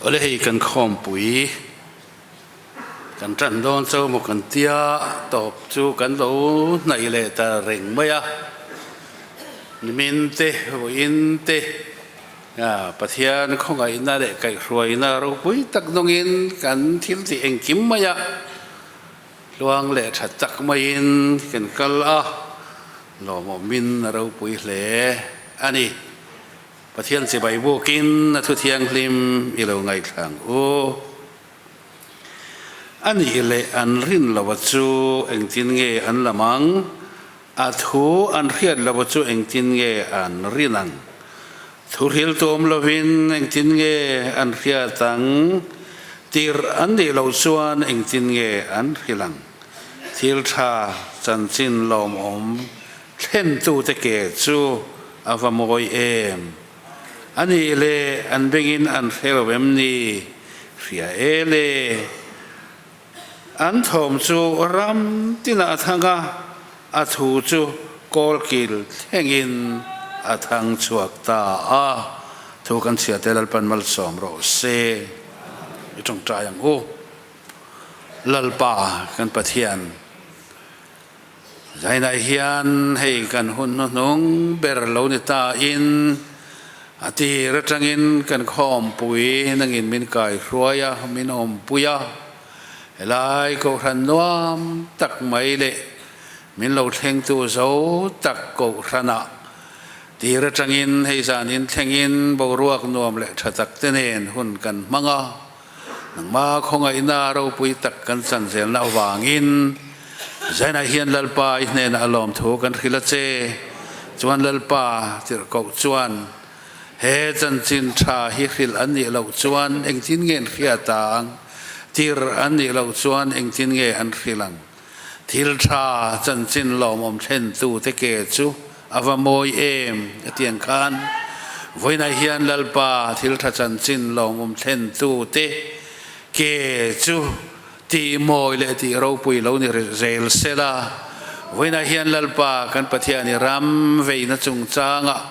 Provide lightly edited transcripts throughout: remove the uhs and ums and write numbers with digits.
Awle hei kan khawmpui kan tan dawn cho maw kan tia tawp chu kan lo hnaih leh ta reng mai a, nimin te vawiin te Pathian khawngaihna leh kaihhruaina ropui tak dawngin kan thil tih engkim mai a. Tluang leh tha tak maiin kan kal a, lawmawmin a ropui hle a ni. Pathian chibai bukin a thu thianghlim i lo ngaithlang u. A nih leh an rin loa chu engtin nge an lam ang? A thu an hriat loa chu engtin nge an rin ang? Thu hril tuam lovin engtin nge an hriat ang? Tirh an nih loh chuan engtin nge an hrilh ang? Thil tha chanchin lawmawm thlentute ke chu a va mawi em? A nih leh an bengin an hre lo em ni? Hria e le. An thawm chu ram tinah a thang a, a thu chu kawlkil thlengin a thang chhuak ta a. Thu kan chhia te Lalpan malsawm rawh se. I tawngtai ang u. Lalpa kan Pathian, zainah hian hei kan hun hnuhnung ber lo ni ta in, a tir atangin kan khawmpui nangin min kaihruai a, min awmpui a, helai kohhran nuam tak mai leh min lo thlengtu zo tak kohhranah tir atangin hei zanin thlengin boruak nuam leh tha tak te nen hun kan hmang a. Nangma khawngaihna ropui tak kan chan zelna avangin Zainah hian Lalpa i hnenah a lawmthu kan hrilh a che. Chuan Lalpa tirhkoh chuan he chanchin tha hi hrilh an nih loh chuan engtin nge an hriat ang? Tirh an nih loh chuan engtin nge an hrilh ang? Thil tha chanchin lawmawm thlentu te ke chu a va mawi em? A ti ang khan, Vawiinah hian Lalpa thil tha chanchin lawmawm thlentu te ke chu tih mawi leh tih ropui lo ni zel se la. Vawiinah hian Lalpa kan Pathian i ram veina chungchangah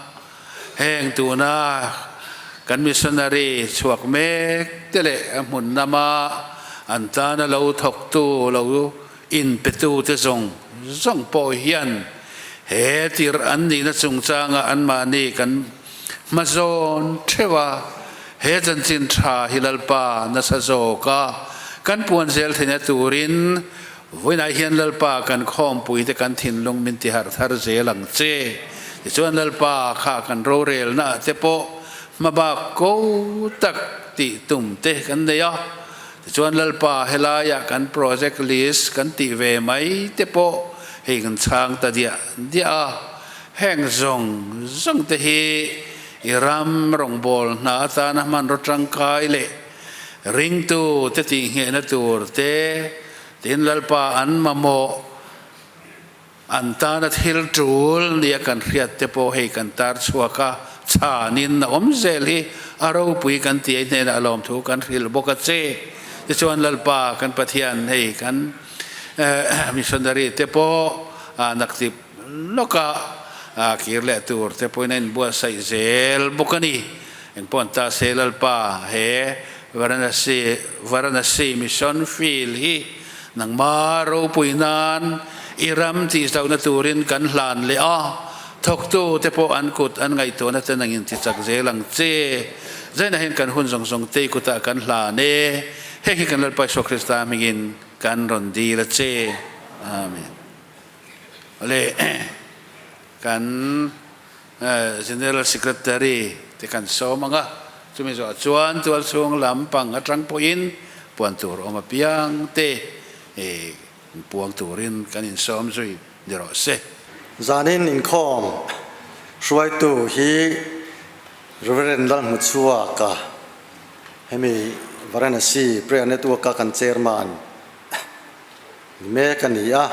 heng tuna kan missionary chhuak mek te leh a hmun lama an tana lo thawktu, lo inpetu te zawng zawng pawh hian he tirh an nihna chungchanga anmahni kan hmazawn theuh a, he chanchin tha hi Lalpa nasa zawka kan puan zel theihna turin Vawiinah hian Lalpa kan khawmpui te kan thinlung min ti harh thar zel ang che. Tichuan Lalpa kha kan rorelna ah te pawh hmabak ko tak tih tum te kan nei a. Tichuan Lalpa helaiah kan project list kan tih ve mai te pawh hei kan chhang ta diah diah a. Heng zawng zawng te hi i ram rawngbâwl hna atana hmanraw tangkai leh Ringtu te tihnghehna tur te, tin Lalpa an mamawh, an tana thil tul nia kan hriat te pawh hei kan tar chhuak a, chhanin a awm zel hi a ropui kan ti a, i hnenah lawmthu kan hrilh bawk a che. Tichuan Lalpa kan Pathian hei kan missionary te pawh naktip lawka kir leh tur te pawhin a inbuatsaih zel bawk a ni. Engpawh an ta se Lalpa he Varanasi Varanasi Mission Field hi nangma ropui nan i ram tih zauhna turin kan hlan leh a, thawktu te pawh an kut an ngaihtuahna te nangin ti chak zel ang che. Zainah hian kan hun zawng zawng te i kutah kan hlan e. Heng hi kan Lalpa Isua Krista hmingin kan rawn dil a che. Amen. Awle kan. General Secretary te kan sawm ang a, chumi zawh chuan tualchhung lam pang atang pawhin puan tur awm apiang te puang turin kan insawm zui ni rawh se. Zanin inkhawm hruaitu hi Reverend Lalhmuchhuaka, hemi Varanasi Prayer Network-a kan chairman Ni mek a ni a,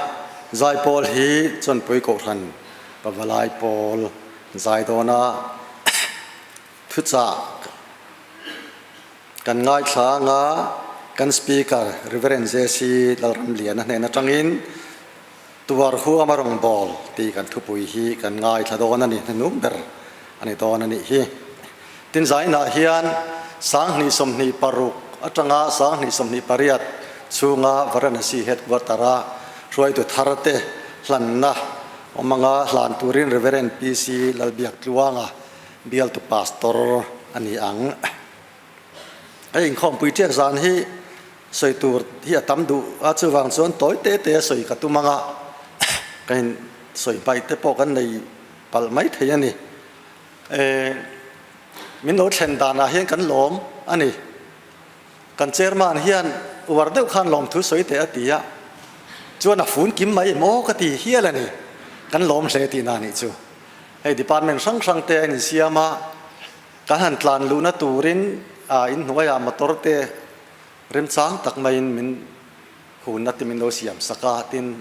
Zaipawl hi Chawnpui Kohhran Pavalai Pawl zai dawna thuchah kan ngaithla anga kan Speaker Reverend JC Lalramliana hnen atangin Tuar huama rawngbâwl tih kan thupui hi kan ngaithla dawn a ni, hnenum ber a ni dawn a nih hi. Tin zainah hian 2026 atanga 2028 chhunga Varanasi Headquarter-a hruaitu tharte hlanna awm anga hlan turin Rev. PC Lalbiaktluanga bialtu Pastor a ni ang. Hei inkhawmpui ṭiak zan hi sawi tur hi a tam duh a, chuvang chuan tawi te te a sawi ka tum anga ka in sawi hmaih te pawh kan nei palh mai thei a ni. Eh, min lo thlen danah hian kan lawm a ni. Kan chairman hian uar deuh khan lawmthu sawi teh a ti a, chuan a fun kim mai em aw ka ti hial a ni. Kan lawm hle tihna a nih chu. Hei department hrang hrang te a insiam a, Kan han tlan luhna turin inhnuaiah motor te remchang tak maiin min hunna te min lo siam sak a, tin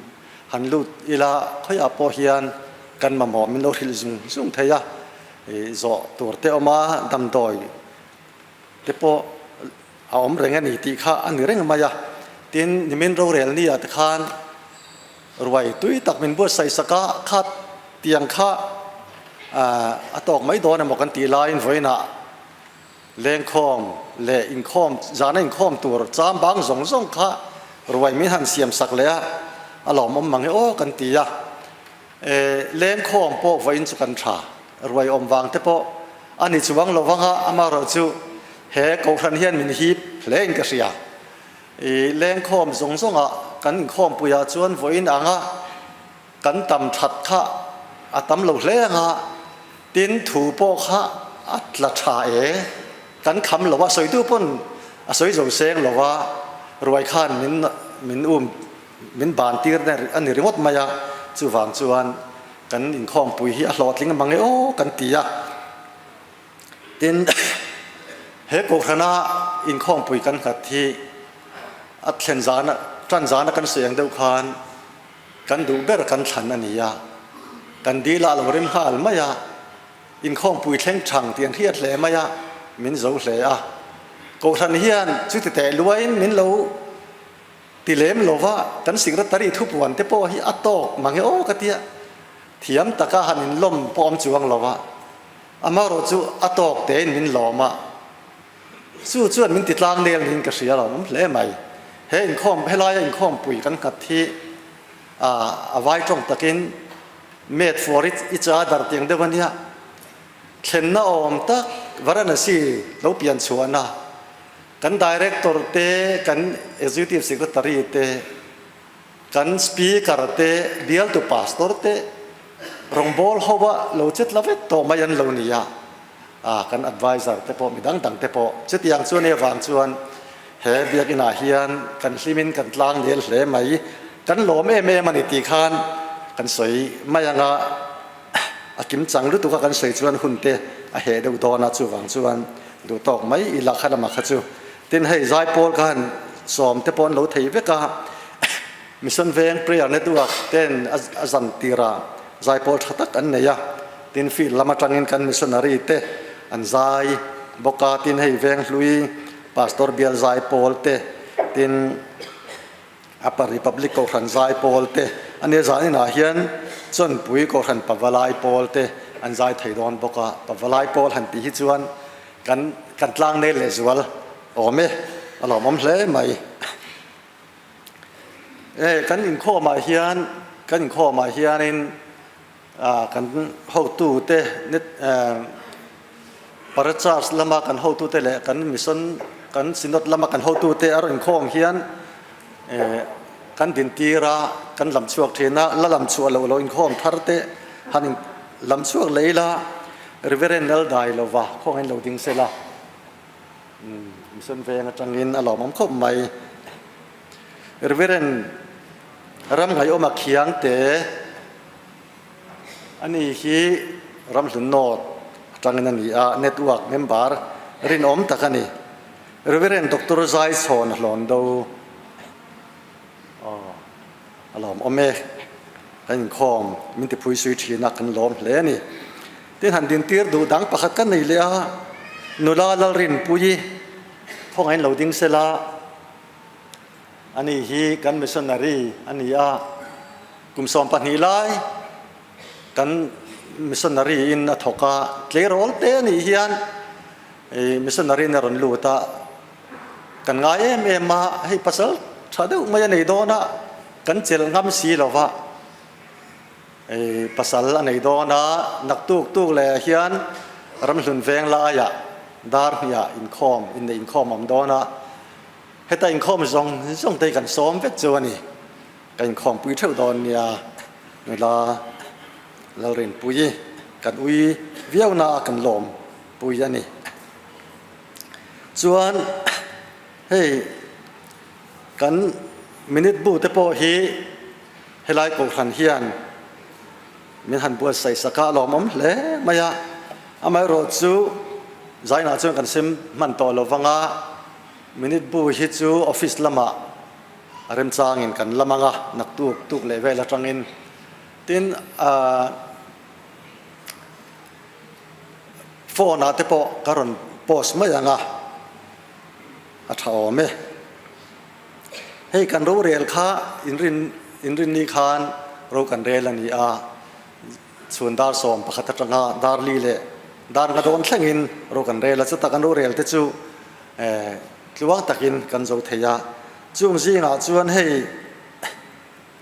han lut ila khawiah pawh hian kan mamawh min lo hrilh zung zung thei a, ih zawh tur te awm a, damdawi te pawh a awm reng a ni tih kha a ni reng mai a, tin nimin rorel ni ah te khan Ruai tui tak min buatsaih sak a, kha tiang kha a tawk mai dawn emaw kan tih laiin vawiinah lengkhawm leh inkhawm zana inkhawm tur cham bang zawng zawng kha ruai min han siam sak leh a, a lawmawm mang e aw kan ti a. Lengkhawm pawh vawiin chu kan tha, ruai awm vang te pawh a ni chuang lo vang a, amaherawhchu he kohhran hian min hip hle in ka hria. I lengkhawm zawng zawngah kan inkhawmpuiah chuan vawiin anga kan tam that kha a tam lo hle anga, tin thu pawh kha a tla tha e, kan kham lo a, sawitu pawn a sawi zo seng lo a, ruai khan min min um min ban tir a ni ringawt mai a, chuvang chuan kan inkhawmpui hi a hlawhtling mang e aw kan ti a. Tin, he Kohhrana inkhawmpui kan nghat hi a thlen zana, tan zana kan sawi ang deuh khan kan duh ber kan thlan a ni a, kan dil ah lo rem nghal mai a, inkhawmpui thleng thang tih an hriat hle mai a, min zo hle a. Kohhran hian chuti teh luain min lo ti lem lo va, kan secretary thupuan te pawh hi a tawk mang e aw ka tia, thiam taka han inlawm pawh awm chuang lo va. Amaherawh chu a tawk tein min lawm a, chu chuan min ti tlang nel niin ka hria lo awm hle mai. He inkhawm, helaia inkhawmpui kan nghat hi a vai tawng takin made for each other tih ang deuh a nia. Thlenna awm tak Varanasi lo pian chhuahna kan Director te, kan Executive Secretary te, Kan Speaker te, bialtu Pastor te rawngbâwl ho a lo che tla vek tawh mai an lo ni a, ah kan Adviser te pawh mi dang dang te pawh chutiang chuan e vang chuan he biakinah hian kan hlimin kan tlang nel hle mai, kan lawm em em a ni tih khan kan sawi mai ang a, a kimchang lutuk a kan sawi chuan hun te a heh deuh dawn a, chuvang chuan duh tawk mai ila kha lamah kha chu. Tin hei zaipawl kha han sawm te pawh an lo thei vek a, Mission Veng Prayer Network ten a zan tirah zaipawl tha tak an nei a, tin field lam atangin kan missionary te an zai bawk a, tin hei Venghlui Pastor Bial zaipawl te, tin Upper Republic Kohhran zaipawl te a nia, zan inah hian Chawnpui Kohhran Pavalai pawl te an zai thei dawn bawk a, Pavalai pawl han tih hi chuan Kan kan tlang nel leh zual awm e, a lawmawm hle mai. E, kan inkhawmah hian kan inkhawmah hianin ah kan hotute net Parachurch lama kan hotute leh kan mission kan synod lama kan hotute a rawn inkhawm hian e kan dintir a, kan lam chhuak thin a, la lam chhuah loh lo inkhawm thar te han in lam chhuak leh ila. Reverend Lal Dailova khawngin lo ding sela, Mission Veng atangin a lawmawm khawp mai. Reverend Ramngaihawma Khiangte ani hi Ramhlun North atangin a ni a, network member rinawm tak a ni. Reverend Doctor Zaichhawn Hlawndo A lawmawm e, kan inkhawm min ti phui sui thin a, kan lawm hle a ni. Tin han dintir duh dang pakhat ka nei leh a, nula Lalrinpuii khawngahin lo ding sela, ani hi kan missionary a ni a, kum 12 lai kan missionary in a thawk a, tleirawl te a nih hian. Missionary in a rawn lut a, kan ngai em em a, hei pasal tha deuh mai a nei dawn a, kan chelh ngam si lo va, pasal a nei dawn a, naktuk tuk leh ah hian ramhlun veng laiah dar hniah inkhawm inneih inkhawm a awm dawn a, heta inkhawm zawng zawng te hi kan sawm vek chu a ni, ka inkhawm pui theuh dawn nia nula Lalrinpuii kan ui viau na a kan lawm pui a ni. Chuan hei kan minute bu te pawh hi helai kohhran hian min han buatsaih sak a, a lawmawm hle mai a. Amaherawh chu zainah chuan kan sem hman tawh lo vang a, minute bu hi chu office lamah a remchangin kan lam ang a, naktuk tuk leh vel atangin. Tin, ahh. Phone ah te pawh ka rawn post mai ang a, a tha awm e. Hei kan rorel kha inrin inrinni khan ro kan rel a ni a, chhun dar 11 atanga dar li leh dar nga dawn thlengin ro kan rel a, chuta kan rorel te chu eh tluang takin kan zo thei a. Chung zingah chuan hei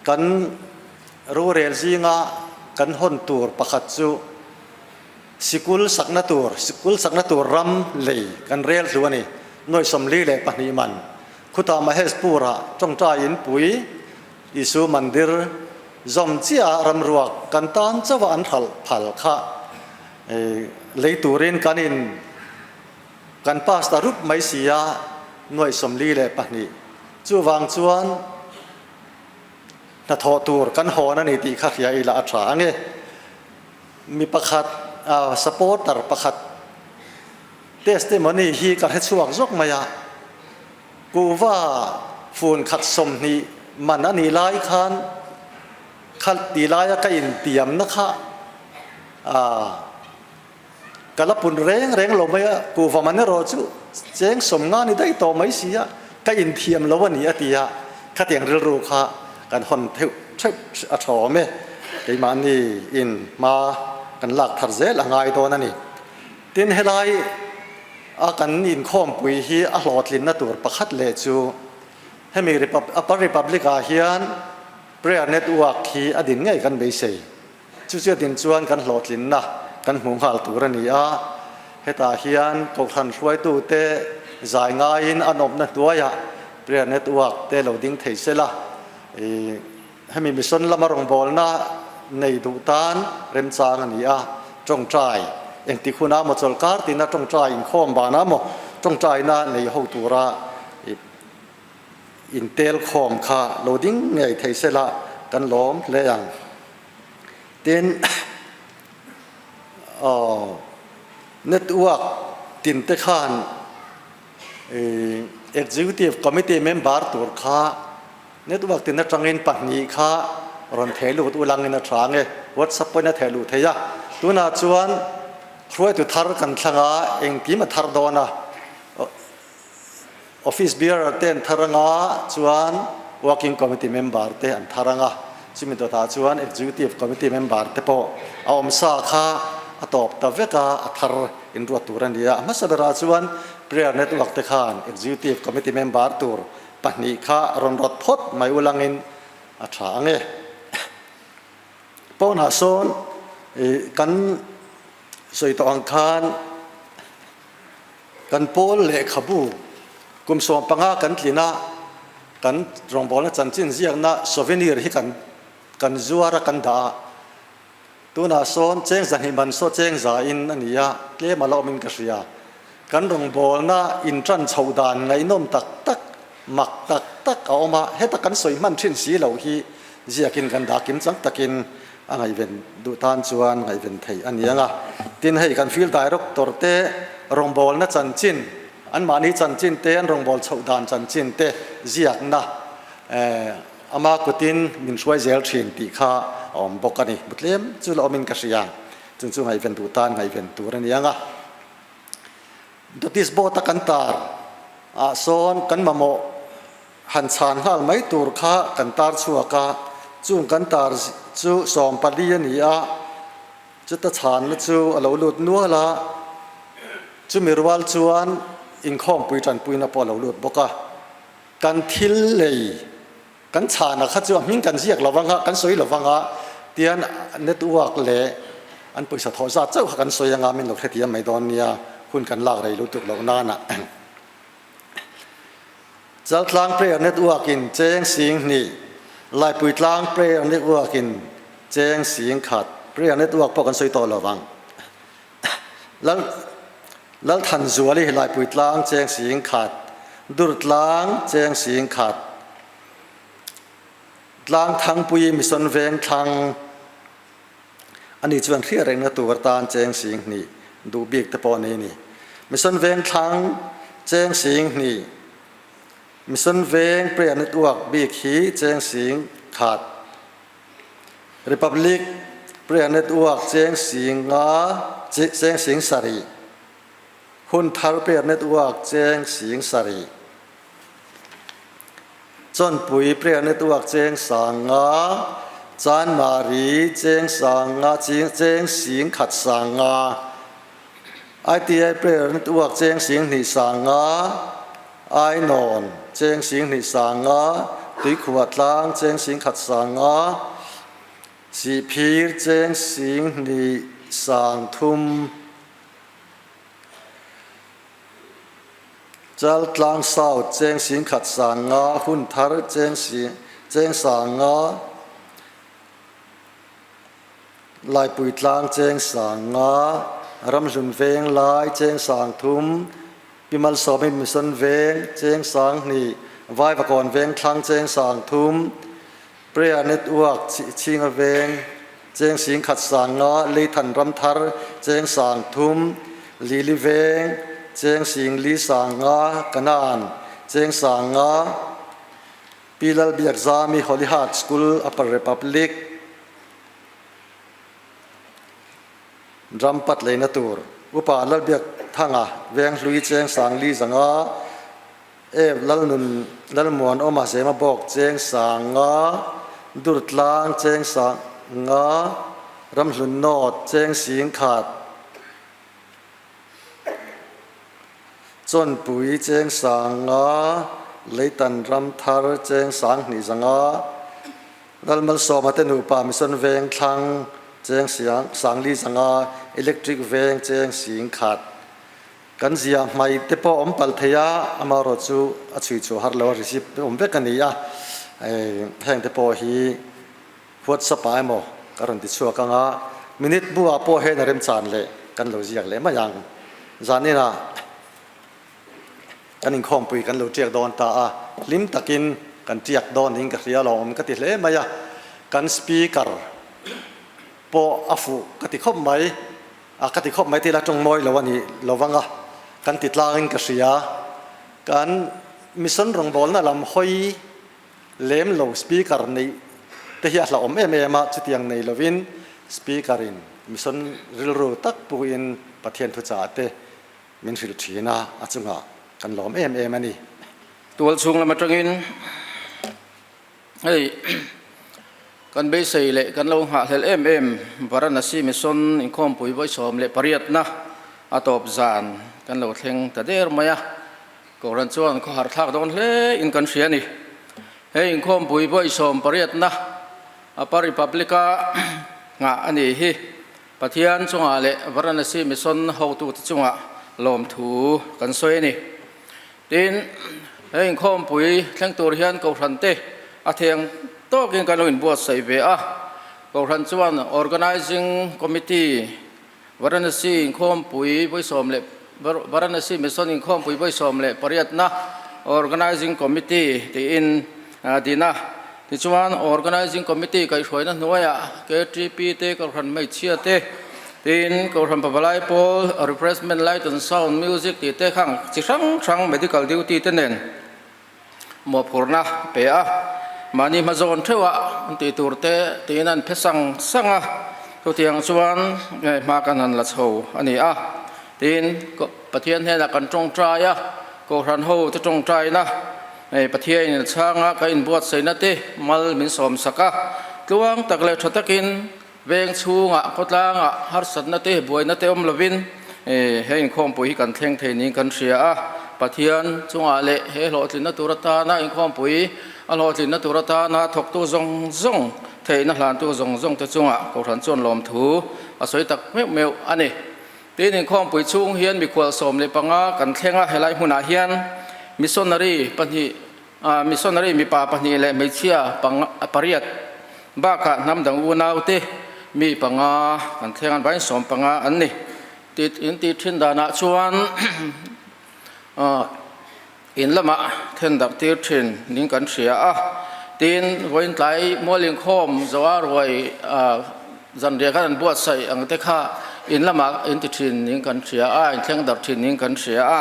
Kan rorel zinga kan hawn tur pakhat chu sikul sakna tur, sikul sakna tur ram lei kan rel hlu a ni. Nuai 42 man khutah Maheshpur-ah tawngtai inpui Isu Mandir zawm chiah ramruak kan tan chauha an hralh phal kha lei turin kan in kan pass ta rup mai si a, nuai 42 chuvang chuan Hnathawh tur kan hawn a ni tih kha hria ila a tha ang e. Mi pakhat, supporter pakhat testimony hi ka hre chhuak zawk mai a. Kuhva fun khat 20 man a nih lai khan kha ti laia ka intiamna kha Ka la pun reng reng lo mai a, kuhva man erawh chu cheng 50 ni daih tawh mai si a, ka inthiam lo a ni a ti a, khatiang rilru kha kan hawn theuh theuh a tha awm e, keimahni in hma kan lak thar zel a ngai dawn a ni. Tin, helai a kan inkhawmpui hi a hlawhtlinna tur pakhat leh chu hemi Upper Republic ah hian Prayer Network hi a din ngei kan beisei. Chu chu a din chuan kan hlawhtlinna kan hmuh nghal tur a ni a, hetah hian Kohhran hruaitute zai ngaiin an awmna hnuaiah Prayer Network te lo ding thei se la, hemi mission lama rawngbawlna nei duh tan remchang a ni a, tawngtai engtik hunah maw chawlhkar tina tawngtai inkhawm banah maw tawngtaina nei ho tura intel khawm kha lo ding ngei thei se la kan lawm hle ang. Tin, aw network tin te khan executive committee member tur kha network tin atangin pahnih kha rawn theh lut ulangin a tha nge WhatsApp pawhin a theh luh thei a. Tunah chuan hruaitu thar kan thlang a, engkim a thar dawn a. Office bearer te an thar anga chuan Working Committee member te an thar anga, chumi dawtah chuan Executive Committee member te pawh a awm sa kha a tawp ta vek a, a thar inruat tur a ni a. A hmasa berah chuan Prayer Network te khan Executive Committee member tur pahnih kha rawn rawt phawt mai ulangin a tha ang e. Pawnah sawn kan sawi tawh ang khan Kan pawl lehkhabu kum 15 kan tlin a, kan rawngbawlna chanchin ziakna souvenir hi kan kan zuar a kan dah a. Tunah sawn cheng 200 man saw cheng za in a ni a, tlem a la awmin ka hria. Kan rawngbawlna intan chhoh dan ngaihnawm tak tak, mak tak tak a awm a, heta kan sawi hman thin si loh hi ziakin kan dah kim chang takin a ngaihven duh tan chuan ngaihven theih a ni ang a. Tin, hei kan field director te rawngbawlna chanchin, anmahni chanchin te, an rawngbâwl chhoh dan chanchin te ziakna ama kutin min hruai zel thin tih kha a awm bawk a ni. Bu tlem chu la awmin ka hria. Chung chu ngaihven duh tan ngaihven tur a ni ang a. Notice board a kan tar ah sawn kan mamawh Han chhan nghal mai tur kha kan tar chhuak a, chung kan tar chu 14 a ni a, chuta chhanna chu a lo lut nual a. Chumi rual chuan inkhawmpui tanpuina pawh a lo lut bawk a. Kan thil lei kan chhana kha chu a hming kan ziak lo vanga, kan sawi lo vanga tian network leh an pawisa thawh zat chauh kha kan sawi anga min lo hrethiam mai dawn nia, hun kan lak rei lutuk loh nana. Chaltlang Prayer Network in cheng sing hnih, Laipuitlang Prayer Network in cheng sing khat, Prayer Network pawh kan sawi tawh lo vang. Lal Lalthanzuali Laipuitlang cheng sing khat, Durtlang cheng sing khat, Tlangthangpui Mission Vengthlang ani chuan hriat rengna tur atan cheng sing hnih duh bik te pawh nei a ni. Mission Vengthlang cheng sing hnih, Mission Veng Prayer Network bik hi cheng sing khat, Republic Prayer Network cheng sing nga cheng sing sarih, Hun Thar Prayer Network cheng sing sarih, Chawnpui Prayer Network cheng sang nga, Chanmari cheng sang nga cheng sing khat sang nga, ITI Prayer Network cheng sing hnih sang nga, Ainawn cheng sing hnih sang nga, Tuikhuah tlang cheng sing khat sang nga, Sihphir cheng sing hnih sang thum, Chaltlang South cheng sing khat sang nga, Hunthar cheng sing cheng sang nga, Laipuitlang cheng sang nga, Ramhlun Veng Lai cheng sang thum, Pi Malsawmi Mission Veng cheng sang hnih, Vaivakawn Vengthlang cheng sang thum, Prayer Network Chhinga Veng cheng sing khat sang nga, Leithan Ramthar cheng sang thum, Lili Veng cheng sing li sang nga, Kanaan cheng sang nga, Pi Lalbiakzami Holy Heart School Upper Republic, Ram pat leina tur Upa Lalbiak Thanga Venghlui Cheng Sangli Zanga Ev Lalnun Lalmuan Awma Zema Bawk Cheng Sanga Durtlang Cheng Sanga Ramhlun North Cheng Sing Khat Chawnpui Cheng Sanga Leitan Ramthar Cheng Sanghnih Zanga Lalmalsawma te nupa Mission Veng thlang Cheng Siang Sangli Zanga Electric Veng Cheng Sing Khat kan zia hmai te pawh awm palh thei a, amaherawh chu a chhui chhuah har lo a receipt awm vek a ni a, heng te pawh hi WhatsApp ah emaw ka rawn ti chhuak ang a, minute bu ah pawh hian a remchan leh kan lo ziak leh mai ang. Zanin ah Kan inkhawmpui kan lo tiak dawn ta a, hlim takin kan tiak dawn niin ka hria alawm ka ti hle mai a, kan speaker pawh a fuh ka ti khawp mai, a ka ti khawp mai tih la tawng mawi lo a ni lo vang a, kan ti tlangin ka hria. Kan mission rawngbawlna lam hawi lem lo speaker neih te hi a hlauhawm em em a, chutiang nei lovin speaker in mission rilru tak puhin Pathian thuchah te Min hrilh thin a, a chungah kan lawm em em a ni. Tual chhung lam atangin hei kan beisei leh kan lo nghahhlelh em em Varanasi Mission inkhawmpui vawi 18na a tawp zan kan lo thleng ta der mai a, Kohhran chuan khawhar thlak dawn hle in kan hria a ni. Hei inkhawmpui vawi 18na Upper Republic-a nghah a ni hi. Pathian chungah leh Varanasi Mission hotute chungah lawmthu kan sawi a ni. Tin, he inkhawmpui thleng tur hian Kohhran te a theng tawkin kan lo inbuatsaih ve a. Kohhran chuan Organising Committee Varanasi inkhawmpui vawi sawm leh Varanasi Mission inkhawmpui vawi 18na Organising Committee tiin din a. Tichuan, Organising Committee kaihhruaina hnuaiah KTP te, Kohhran Hmeichhia te, tin Kohhran Pavalai Pawl, Refreshment, Light and Sound, Music tih te khang chi hrang hrang Medical Duty te nen mawhphurhna pe a, mahni hmazawn theuhah an tih tur te tiin an phe sang sang a, chutiang chuan hma kan han la chho a ni a. Tin, Pathian hnenah kan tawngtai a, Kohhran ho te tawngtaina, Hei Pathiain a chhang a, ka inbuatsaihna te mal min sawmsak a, tluang tak leh tha takin veng chhungah, khawtlangah harsatna te, buaina te awm lovin He inkhawmpui hi kan thleng thei niin kan hria a, Pathian chungah leh he hlawhtlinna tur atana inkhawmpui a hlawhtlinna tur atana thawktu zawng zawng theihna hlantu zawng zawng te chungah Kohhran chuan lawmthu a sawi tak meuh meuh a ni. Tin, inkhawmpui chhung hian mikhual 15 kan thleng a, helai hmunah hian missionary pahnih, missionary mipa pahnih leh hmeichhia pariat bakah hnam dang unaute mi panga kan thleng a, an vain 15 an ni. Tit in tih thin danah chuan in lamah then darh tir thin ning kan hria a, tin vawiin tlai mual inkhawm zoa ruai zanriah khan an buatsaih ang te kha in lamah in ti thin ning kan hria a, in thleng darh thin ning kan hria a,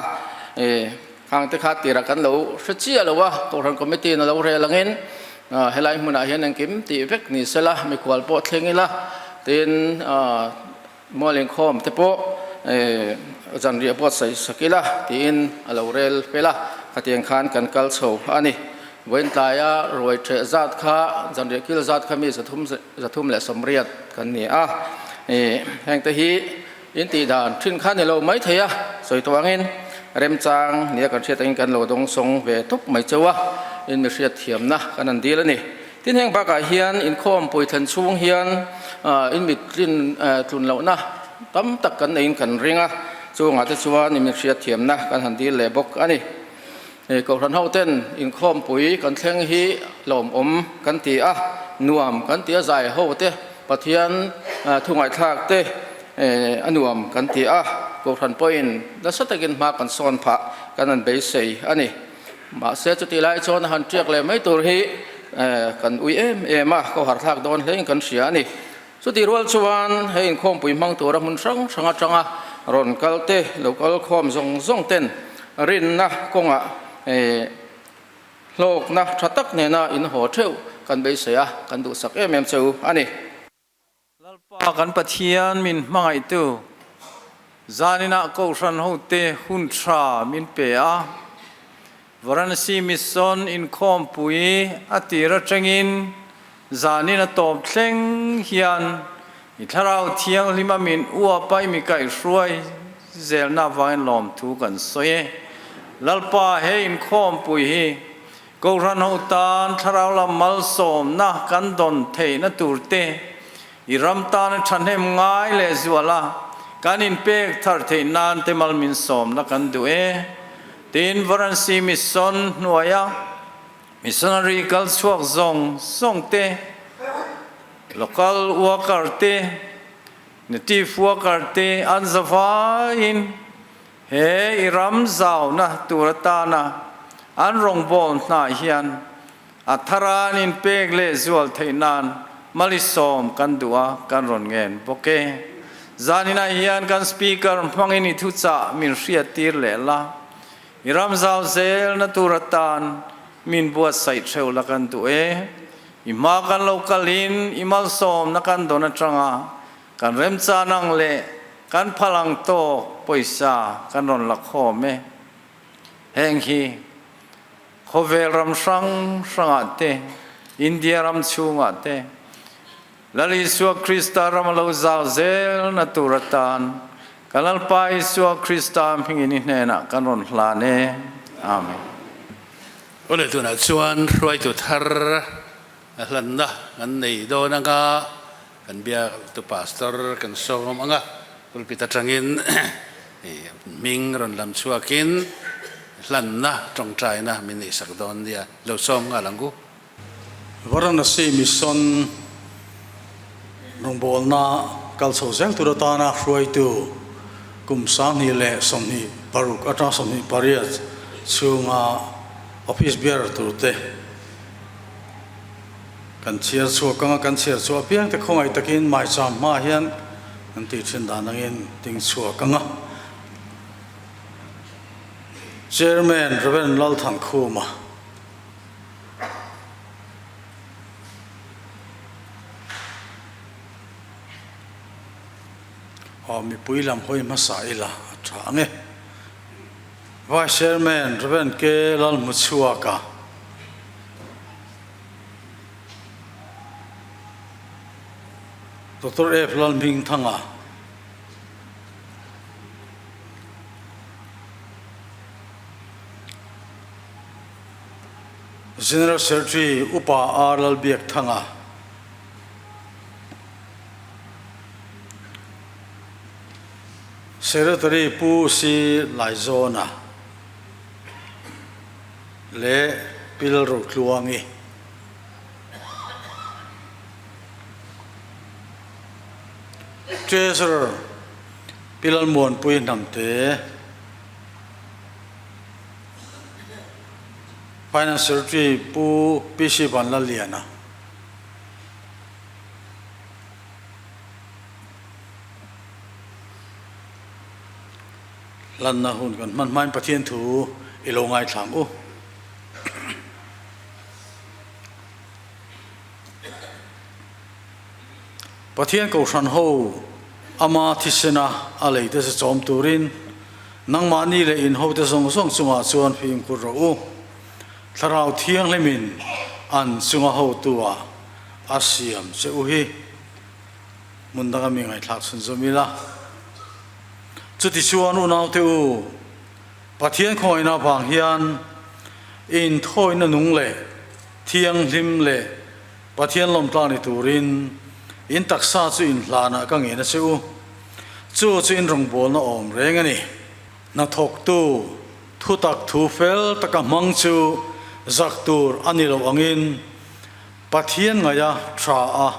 khang te kha tirah kan lo hre chiah lo a, Kohhran Committee in a lo rel angin helai hmunah hian engkim tih vek ni sela mikhual pawh thleng ila tin Mual inkhawm te pawh zanriah buatsaih sak ila tiin a lo rel fel a, khatiang khan kan kal chho a ni. Vawiin tlaia ruai ṭheh zat kha zanriah kil zat kha mi zathum 380 kan ni a, heng te hi in tih dan ṭhin kha ni lo mai thei a, sawi tawh angin remchang nia kan hriat angin kan lo dawngsawng ve tawp mai chauh a, in mi hriat thiamna kan han dil a ni. Tin heng bakah hian inkhawm pui thlen chhung hian in mit tlin tlun lohna tam tak kan neiin kan ring a, chungah te chuan in hriat thiamna kan han dil leh bawk a ni. Kohhran ho ten inkhawm pui kan thleng hi lawmawm kan ti a, nuam kan ti a, zai ho te Pathian thu ngaihthlak te a nuam kan ti a, Kohhran pawhin nasa takin hma kan sawn phah kan han beisei a ni. Mahse chutih lai chuan a han tiak leh mai tur hi kan ui em em a, ka harh thlak dawn hlein kan hria a ni. Chutih rual chuan hei inkhawmpui hmang tura hmun hrang hrang atanga rawn kal te, lo kal khawm zawng zawng ten rinna kawngah hlawkna tha tak nena in haw theuh kan beisei a, kan duhsak em em che u a ni. Lalpa kan Pathian min hmangaihtu, zaninah Kohhran hote hun tha min pe a, Varanasi Mission inkhawmpui a tir atangin zanin a tawp thleng hian i Thlarau Thianghlim a min uap a i mi kaihhruai zelna avangin lawmthu kan sawi e. Lalpa he inkhawmpui hi Kohhran ho tan thlarau lam malsawmna kan dawn theihna tur te, i ram tana thahnem ngai leh zuala kan inpek thar theih nan te mal min sawmna kan duh e. Tin, Varanasi Mission hnuaia missionary kal chhuak zawng zawng te, local worker te, native worker te an zavaiin He i ram zauna tur atana an rawngbâwl hnah hian a thara an inpêk leh zual theih nân malisâwm kan duh a, kan rawn ngen bawk e. Zaninah hian kan Speaker hmangin i thuchah min hriattir leh la, i ram zau zelna tur atan min buatsaih theuh la kan duh e. I hma kan lo kalin i malsâwmna kan dawn aṭanga Kan remchan ang leh kan phal ang tawk pawisa kan rawn la khawm e. Heng hi khawvel ram hrang hrangah te, India ram chhungah te, Lal Isua Krista ram a lo zau zelna tur atan ka Lalpa Isua Krista hmingin i hnenah kan rawn hlan e. Amen. Awle tunah chuan hruaitu thar a hlanna kan nei dawn anga Kan biaktu Pastor kan sawm ang a, pulpit atangin hming rawn lam chhuakin hlanna tawngtaina min neihsak dawn nia, lo sawm nghal ang u. Varanasi Mission rawngbawlna kal chho zel tur atana hruaitu kum 2026 atanga 28 chhunga office bearer turte Kan chhiar chhuak anga kan chhiar chhuah apiang te khawngaih takin maicham hma hian kan tih thin dan angin ding chhuak anga Chairman Rev Lalthankhuma Aw mipui lam hawi hmasa ila a tha ang e. Vice Chairman Rev K Lalhmuchhuaka. Doctor F. Lalhmingthanga. General Secretary Upa R Lalbiakthanga. Secretary Pu C Laizawna leh Pi Lalrotluangi. Treasurer Pi Lalmuanpui Hnamte. Finance Secretary Pu PC Vanlalliana. Lanna hun kan hman hmain Pathian thu i lo ngaithla ang u. Pathian Kohhran ho ama thisena a leite che chawm turin nangmahni leh in hote zawng zawng chungah chuan fimkhur rawh u. Thlarau Thianghlimin an chunga hotu-ah a siam che u hi hmun danga mi ngaihthlak chhun zawm ila. Chutichuan unaute u, Pathian khawngaihna avang hian inthawina nung leh thianghlim leh Pathian lawmtlang ni turin in taksa chu in hlanah ka ngen a che u. Chu chu in rawngbawlna awm reng a ni. Hnathawktu thutak thu fel taka hmang chu zak tur a ni lo angin Pathian ngaia tha a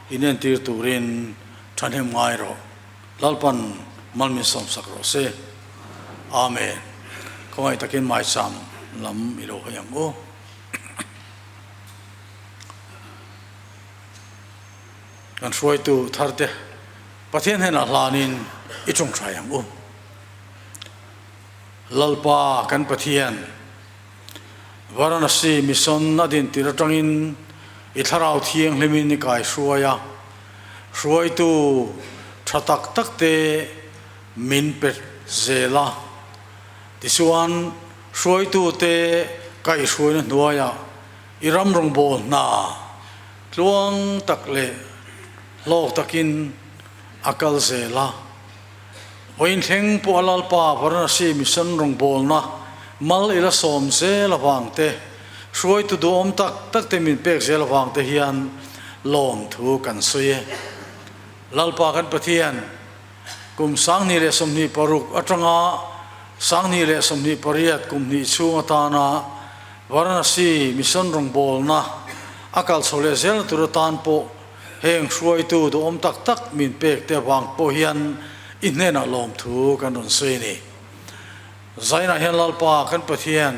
inentir turin thahnem ngai rawh. Lalpan malmin sawmsak rawh se. Amen. Khawngaih takin maicham lam i lo hawi ang u. Kan hruaitu tharte Pathian hnenah hlanin i tawngtai ang u. Lalpa kan Pathian, Varanasi Mission a din tir atangin i thlarau thianghlimin i kai hruai a, hruaitu tha tak takte min pe zel a. Tichuan, hruaitute kaihhruaina hnuaiah i ram rawngbâwl hna tluang tak leh hlâwk takin a kal zel a. Vawiin thleng pawh a Lalpa Varanasi Mission rawngbâwlna mal ila sâwm zel avâng te, hruaitu duhawm tak takte min pêk zel avâng te hian lâwmthu kan sawi e. Lalpa kan Pathian, Kum 2026 atanga 2028 kum hnih chhung atana Varanasi Mission rawngbawlna a kal chho leh zelna tur atan pawh heng hruaitu duhawm tak tak min pek te avang pawh hian i hnenah lawmthu kan rawn sawi a ni. Zainah hian Lalpa kan Pathian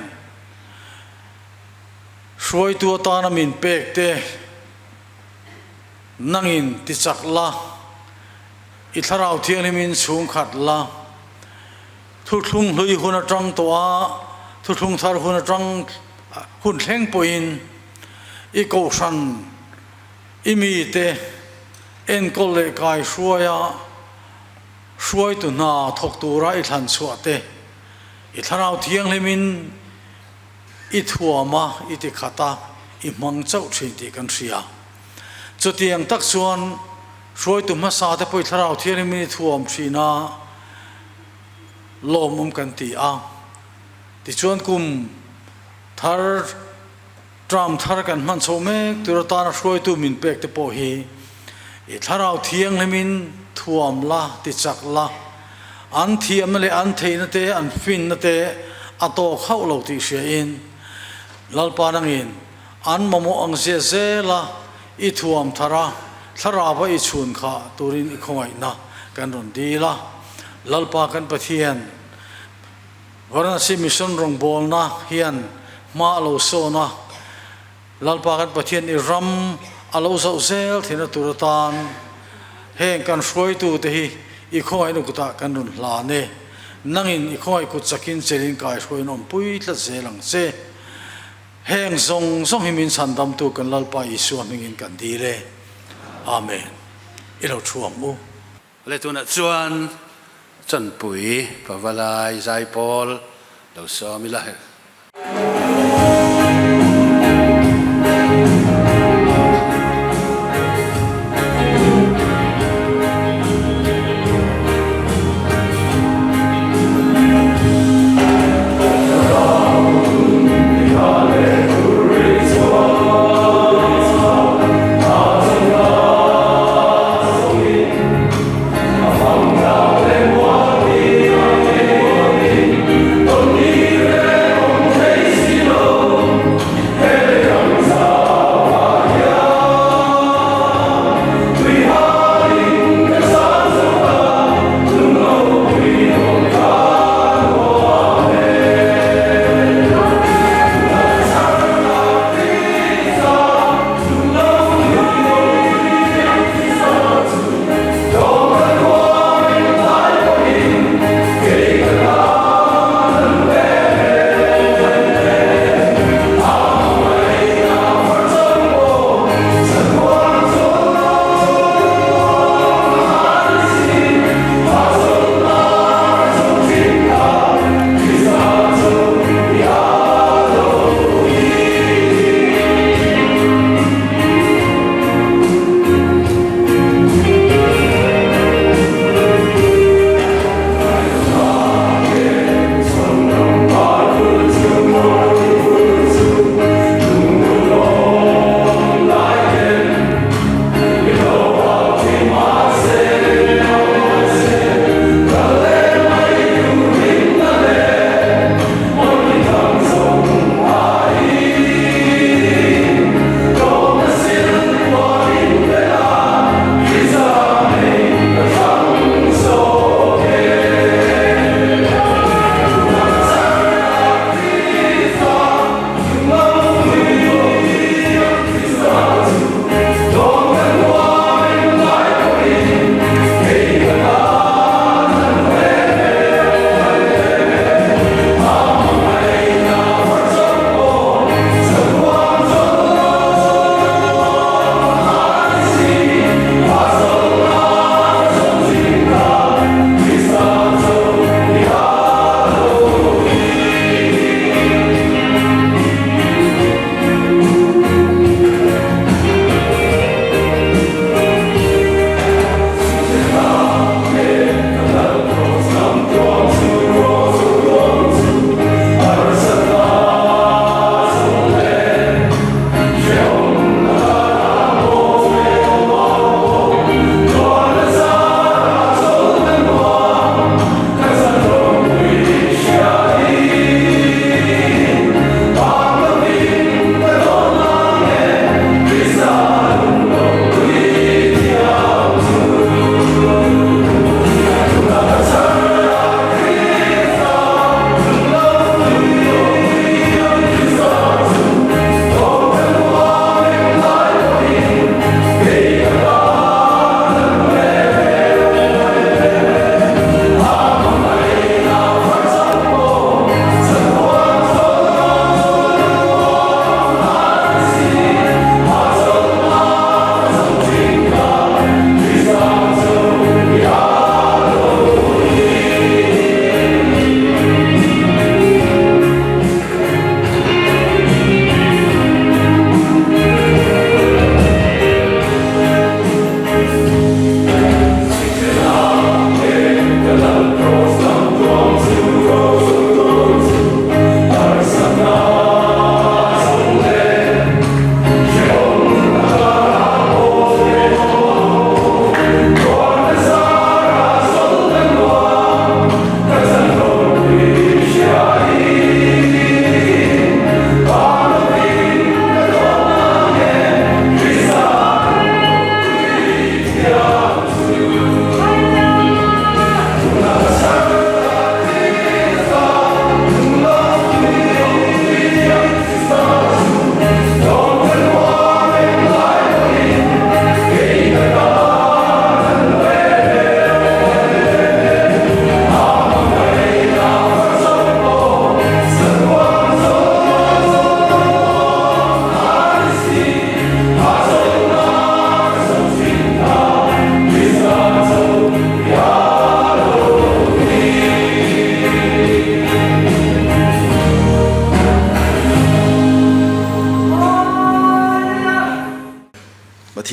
hruaitu atana min pek te Nangin ti chak la, i Thlarau Thianghlimin chhungkhat la, thuthlung hlui hun atang tawh a, thuthlung thar hun atang hun thleng pawhin i kohhran i mite enkawl leh kai hruaia hruaitu hna thawk tura i thlan chhuah te, i Thlarau Thianghlimin i thuam a, i ti khat a, i hmang chauh thin tih kan hria. Chutiang tak chuan hruaitu hmasa te pawh i Thlarau Thianghlimin i thuam thin a, lawmawm kan ti a. Tichuan kum thar, term thar kan hman chhoh mek tur atana hruaitu min pek te pawh hi i Thlarau Thianghlimin thuam la, ti chak la, an thiamna leh an theihna te, an finna te a tawk hauh lo tih hriain Lalpa nangin An mamawh ang zia zela i thuam thar a, thlarava i chhun kha turin i khawngaihna kan rawn dil a. Lalpa kan Pathian, Varanasi Mission rawngbawlna hian hma a lo sawn a, Lalpa kan Pathian i ram a lo zauh zel theihna tur atan heng kan hruaitute hi i khawngaihna kutah kan rawn hlan e. Nangin i khawngaih kut chakin chelin kaihruaiin awmpui tlat zel ang che. Heng zawng zawng hi min chhandamtu kan Lalpa Isua hmingin kan dil e. Amen. I lo thu ang u. Le tunah chuan Chanpui Pavalai Zaipawl lo sawm ila he.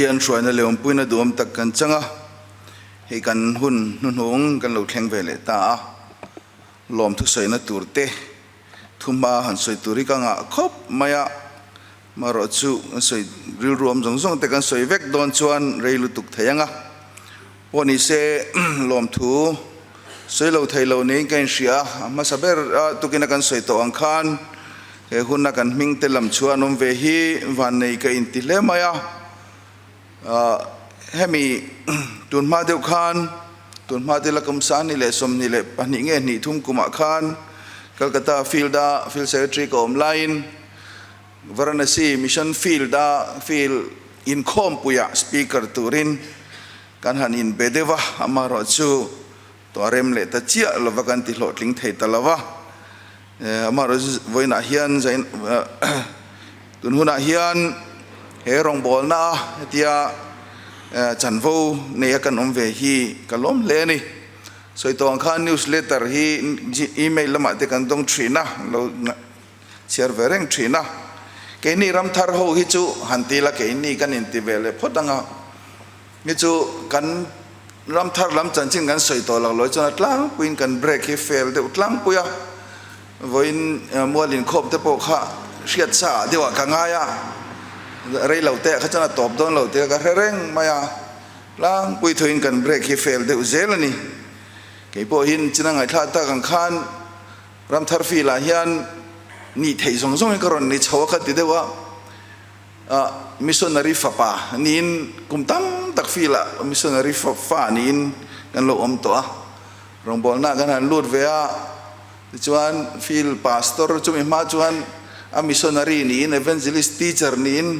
Pathian hruaina leh awmpuina duhawm tak kan chang a, hei kan hun hnuhnung kan lo thleng ve leh ta a, lawmthu sawina tur te thumhma han sawi tur hi ka ngah khawp mai a, marawh chu kan sawi rilru awm zawng zawng te kan sawi vek dawn chuan rei lutuk thei ang a, pawh ni se lawmthu sawi lo thei lo niin ka inhria a, a hmasa ber a tukina kan sawi tawh ang khan he huna kan hming te lam chhuah an awm ve hi vannei ka inti hle mai a. Hemi tun hma deuh khan, tun hma te la kum 2022 nge hnih thum kumah khan Calcutta field-a field secretary ka awm laiin Varanasi mission field-a field inkhawmpuiah speaker turin kan han inbe deuh a, amaherawhchu tawh rem leh ta chiah lova kan ti hlawhtling thei ta lo va. Amaherawhchu vawiinah hian tun hunah hian he rawngbawlna a hetia chanvo neia kan awm ve hi ka lawm hle a ni. Sawi tawh ang khan newsletter hi email lamah te kan dawng thin a, lo chhiar ve reng thin a. Keini ramthar ho hi chu han ti la keini kan inti ve leh phawt ang a. Hi chu kan ram thar lam chanchin kan sawi tawh lo lawi chuan a tlangpuiin kan break hi fel deuh tlangpui a, vawiin mual inkhawm te pawh kha hriat sa ah deuh ah ka ngai a, rei lo te ah kha chuan a tawp dawn lo tih kha ka hre reng mai a, tlangpui thuin kan break hi fel deuh zel a ni. Kei pawh hin chin a ngaihthlak tak ang khan ram thar fil ah hian nih theih zawng zawngin ka rawn ni chho a ka ti deuh a. Missionary fapa niin kum tam tak filah missionary fa niin kan lo awm tawh a, rawngbawlna kan han lut ve a, tichuan field pastor chumi hma chuan a missionary niin evangelist teacher niin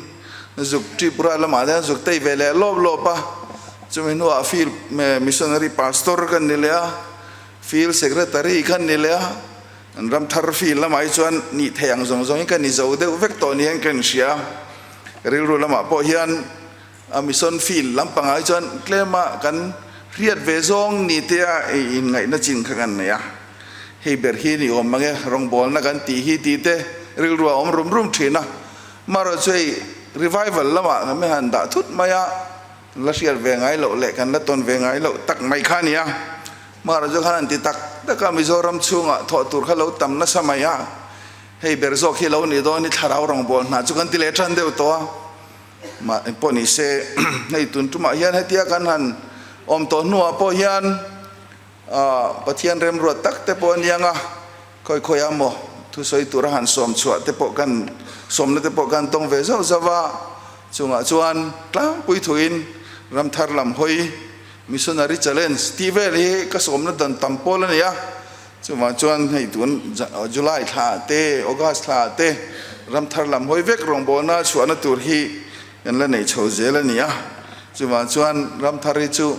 zuk Tripura lamah te hian zuk tei ve leh lawp lawp a, chumi hnuah field missionary pastor kan ni leh a, field secretary kan ni leh a. An ram thar fil lamah hi chuan nih theih ang zawng zawngin ka ni zo deuh vek tawh niin ka inhria a, ka rilru lamah pawh hian a mission field lampangah hi chuan tlema kan hriat ve zawng ni tea inngaihna chin kha kan nei a, hei ber hi ni awm mange rawngbawlna kan tih hi tih te rilru a awm rum rum thin a, marawh chu hei revival lamah kan han dah thut mai a, la hriat ve ngai loh leh kan la tawn ve ngai loh tak mai kha a ni a. Hmara chu khan an ti tak tak a, Mizoram chhungah thawh tur kha lo tam nasa mai a, hei ber zawk hi lo nih dawn hi thlarau rawngbâwl hna chu kan ti leh tan deuh tawh a, mah pawh ni se hei tun tumah hian hetia kan han awm tawh hnuah pawh hian Pathian remruat tak te pawh a niang a, khawi khawi a maw thusawi tura han sawm chhuah te pawh kan sawmna te pawh kan tawng ve zauh zauh a, chungah chuan tlangpui thuin ramthar lam hawi Missionary Challenge tih vel hi ka sawmna dan tam pawl a ni a, chuvang chuan hei tun July thla te, August thla te ram thar lam hawi vek rawngbawlna chhuahna tur hi kan la nei chho zel a ni a, chuvang chuan ram thar hi chu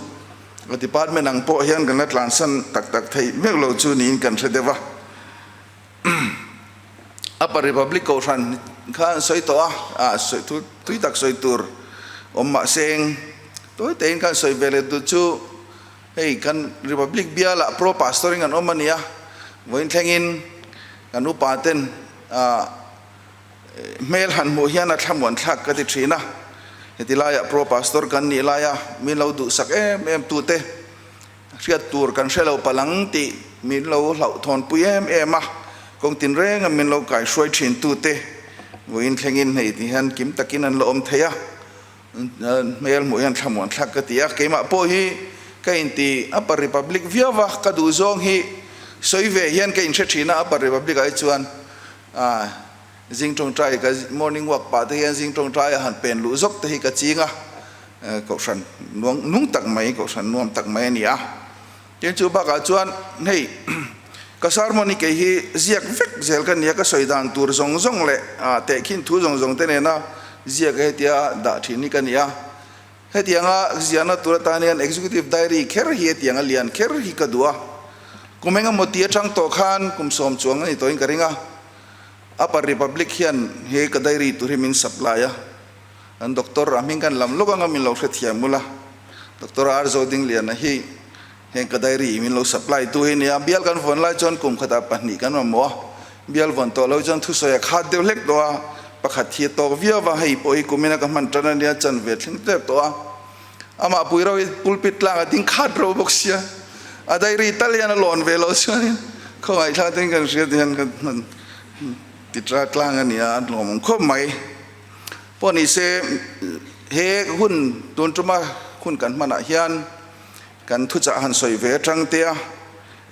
department ang pawh hian kan la tlansan tak tak theih meuh lo chu niin kan hre deuh a. Upper Republic Kohhran kha an sawi tawh a, ah thu tui tak sawi tur awm mah seng tawi tein khan sawi ve leh duh chu hei kan Republic bialah Pro Pastor in kan awm a ni a, vawiin thlengin kan upa ten ah hmel han hmuh hian a thlamuan thlak ka ti thin a, heti laiah Pro Pastor kan nih laia min lo duhsak em em tute Hriat tur kan hre lo palh ang tih min lo hlauhthawnpui em em a, kawng tinrenga min lo kaihruai thintute vawiin thlengin hei ti hian kim takin an la awm thei a, hmel hmuh hian thlamuan thlak ka ti a, keimah pawh hi ka inti Upper Republic viau va, ka duh zawng hi sawi ve hian ka inhre thin a, Upper Republic ah hi chuan zing tawngtai ka morning walk pah te hian zing tawngtai a han pen luh zawk te hi ka ching a, Kohhran nung tak mai, kohhran nuam tak mai a ni a. Tin, chu bakah chuan hei ka sermon hi kei hi ziak vek zel ka ni a, ka sawi dan tur zawng zawng leh tehkhin thu zawng zawng te nena ziak hetia dah thin hi ka ni a. Hetianga ziahna tur atan hian executive diary kher hi hetianga lian kher hi ka duh a. Kum engemaw ti atang tawh khan kum sawm chuang a ni tawhin ka ring a. Upper Republic hian he ka diary tur hi min supply a. Kan doctor a hming kan lam lawk anga min lo hrethiam ula, Doctor R Zodingliana hi heng ka diary min lo supply tu hi nia, bial kan vawn lai chuan kum khatah pahnih kan mamawh a, bial vawn tawh lo chuan thusawi a khat deuh hlek tawh a, Pakhat hi a tawk viau va, hei pawh hi kumina ka hman tan a nia, chanve thleng tep tawh a. Amah pui rauh hi pulpit tlang a ding khat rauh bawk sia, a diary tal hian a lawn ve loh chuanin khawngaihthlak te in kan hriat hian ka hman ti ta tlang a nia, a lawmawm khawp mai. Pawh ni se he hun tun tuma hun kan hmanah hian kan thuchah han sawi ve atang te a,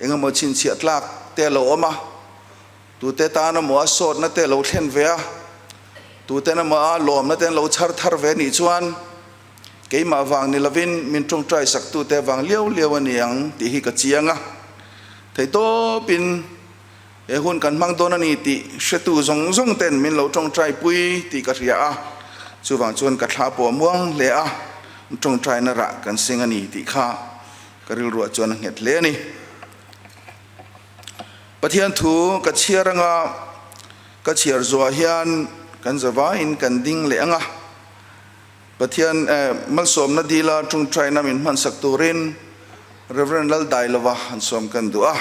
engemaw chhinchhiah tlak te a lo awm a. Tute tan emaw a sawtna te lo thlen ve a, tuten emaw a lawmna te an lo chhar thar ve nih chuan keimah vang ni lovin min tawngtai saktute vang liau liau a ni ang tih hi ka chiang a. Theihtawpin he hun kan hmang dawn a ni tih hretu zawng zawng ten min lo tawngtai pui tih ka hria a, chuvang chuan ka thla pawh a muang hle a, tawngtaina rah kan seng a ni tih kha ka rilruah chuan a nghet hle a ni. Pathian thu ka chhiar anga ka chhiar zuah hian kan zavaiin kan ding leh anga Pathian malsawmna dila tawngtaina min hmansak turin Rev. Laldailova han sawm kan duh a,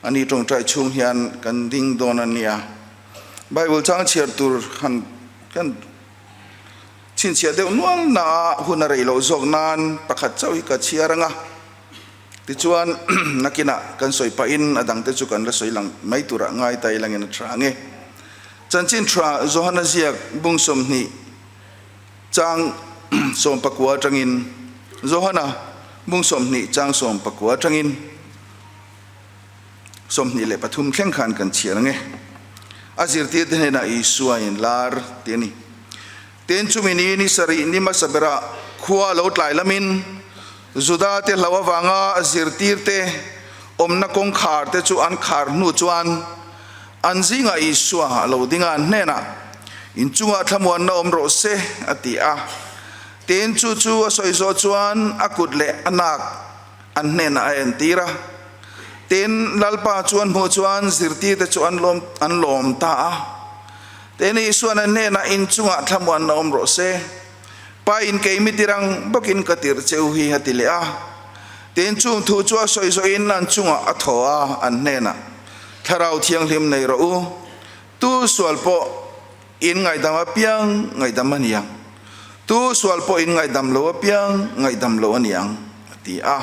ani tawngtai chhung hian kan ding dawn a nia. Bible chang chhiar tur han kan chhinchhiah deuh nual na a hun a rei loh zawk nan pakhat chauh hi ka chhiar anga. Tichuan, nakinah kan sawi pahin a dangte chu kan la sawi lang mai turah ngai ta ilangin a tha ang e. Chanchin tha Johana ziak bung 20 chang 19 atangin Johana bung 20 chang 19 atangin 23 thleng khan kan chhiar ang e. A zirtirte hnenah Isua inlar tih a ni. Tin, chumi ni ni sarih ni hmasa berah khua lo tlai lamin Juda te hlo avanga zirtirte awmna kawngkhar te chu an khar hnu chuan an zingah Isua a lo ding a, an hnenah, In chungah thlamuanna awm rawh se, a ti a. Tin, chu chu a sawi zawh chuan a kut leh a nak an hnenah a entir a. Tin, Lalpa chu an hmuh chuan zirtirte chu an lawm ta a. Tin, Isua'n a hnenah, In chungah thlamuanna awm rawh se. Pa in kei mi tirang bawkin ka tirh che u hi, a ti leh a. Tin, chung thu chu a sawi zawhin an chungah a thaw a, an hnenah, Thlarau Thianghlim nei rawh u. Tu sual pawh in ngaihdam apiang ngaihdam a ni ang. Tu sual pawh in ngaihdam lo apiang ngaihdam lo a ni ang, a ti a.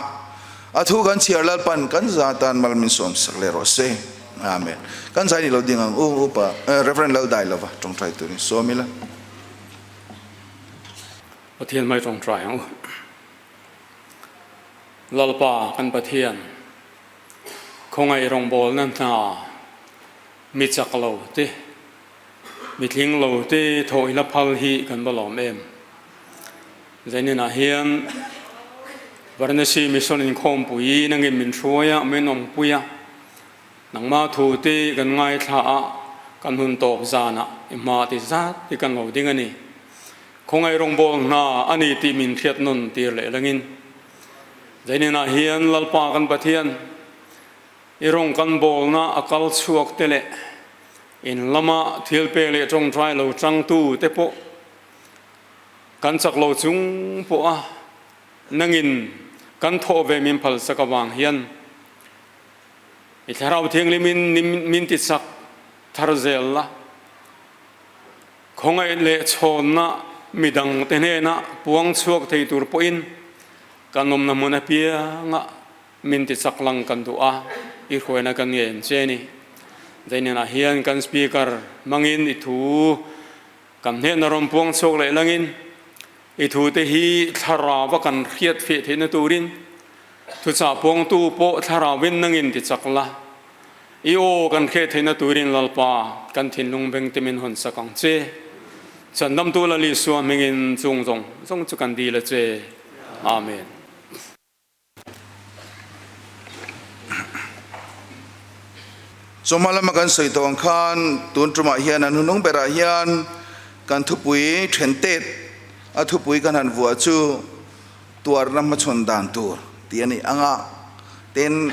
A thu kan chhiar Lalpan kan za tan mal min sawm sak leh rawh se. Amen. Kan zai ni lo ding ang u, Upa Rev. Laldailova tawngtai turin sawm ila. Pathian hmai tawngtai ang u. Lalpa kan Pathian, khawngaih rawngbawlna hna mi chak lo te, mi tling lo te thawh ila phal hi kan va lawm em. Zaninah hian Varanasi Mission inkhawmpui nangin min hruai a, min awmpui a, nangmah thu te kan ngaithla a, kan hun tawp zanah i hma ti zat hi kan lo ding a ni. Khawngaih rawngbâwl hna a ni tih min hriat nawn tir leh langin Zaninah hian Lalpa kan Pathian i rawng kan bâwlna a kal chhuak te leh in lama thil pek leh tawngtai lo changtu te pawh Kan chak lo chung pawh a nangin kan thawh ve min phal sak avang hian i Thlarau Thianghlimin min ti chak thar zel la. Khawngaih leh chhawnna midang te hnena puang chhuak thei tur pawhin kan awmna hmun apiangah min ti chak lang kan duh a, i hruaina kan ngen che ni. Zainenah hian kan speaker hmangin i thu Kan hnehna rawn puang chhuak leh langin i thute hi thlarau a kan hriat feh theihna turin thuchah puangtu pawh thlarauin nangin ti chak la, i aw kan hriat theihna turin Lalpa kan thinlung beng te min hawn sak ang che. Chandamtu Lal Isua hmingin chung zawng zawng chu kan dil a che. Amen. Chawhma lama kan sawi tawh ang khan tun tumah hian an hunung berah hian kan thupui then tet a thupui kan han vuah chu tuarna hmachhawn dan tur tih a ni ang a, tin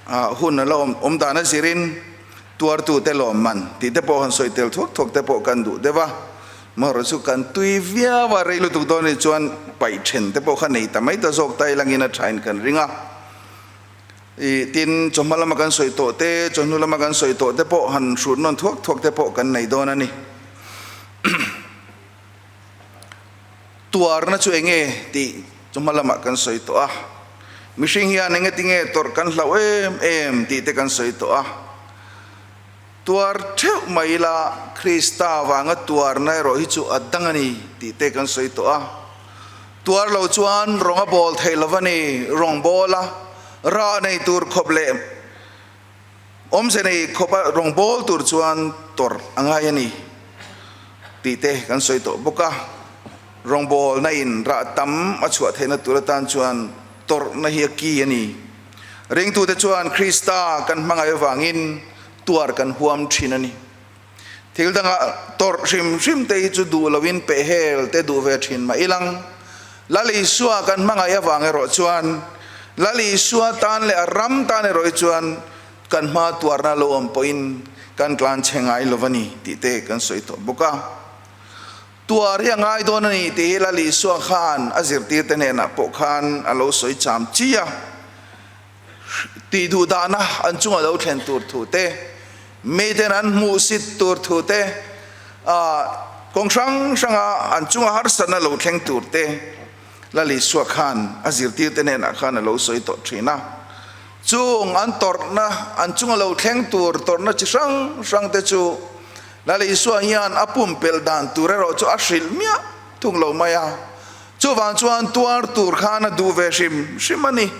hun a la awm dan a zirin tuartute lawmman tih te pawh han sawi tel thuak thuak te pawh kan duh deuh a. Marawh chu kan tui viau a, rei lutuk dawn anih chuan paih then te pawh kha nei ta mai ta zawk ta ilangin a thain kan ring a. Ih tin chawhma lama kan sawi tawh te, chawhnu lama kan sawi tawh te pawh han hrut nawn thuak thuak te pawh kan nei dawn a ni. Tuarna chu enge tih chu hma lamah kan sawi tawh a, mihring hian enge tinge tawrh kan hlauh em em tih te kan sawi tawh a. Tuar theuh mai ila Krista vanga tuarna erawh hi chu a dang a ni tih te kan sawi tawh a. Tuar lo chuan rawng a bawl theih lo a ni, rawng bawl a rah nei tur khawp leh awmze nei khawp a rawng bawl tur chuan tawrh a ngai a ni tih te kan sawi tawh bawk a. Rawng bawlna in rah tam a chhuah theihna tur atan chuan tawrhna hi a ki a ni. Ringtute chuan Krista kan hmangaih avangin tuar kan huam thin a ni. Thil dangah tawrh hrim hrim te hi chu duh loin pehhel te duh ve thin mah ilang. Lal Isua kan hmangaih avang erawh chuan Lal Isua tan leh a ram tan erawh hi chuan kan hma tuarna lo awm pawhin kan tlan chhe ngai lo a ni tih te kan sawi tawh bawk a. Tuar hi a ngai dawn a ni tih hi Lal Isua khan a zirtirte hnenah pawh khan a lo sawi cham chi a, tih duh dahna an chunga lo thlen tur thu te, miten an hmuhsit tur thu te, kawng hrang hranga an chunga harsatna lo thleng tur te Lal Isua khan a zirtirte hnenah khan a lo sawi tawh thin a. Chung an tawrhna, an chunga lo thleng tur tawrhna chi hrang hrang te chu Lal Isua hian a pumpelh dan tur erawh chu a hrilh miah thung lo mai a. Chuvang chuan tuar tur khan a duh ve hrim hrim a ni.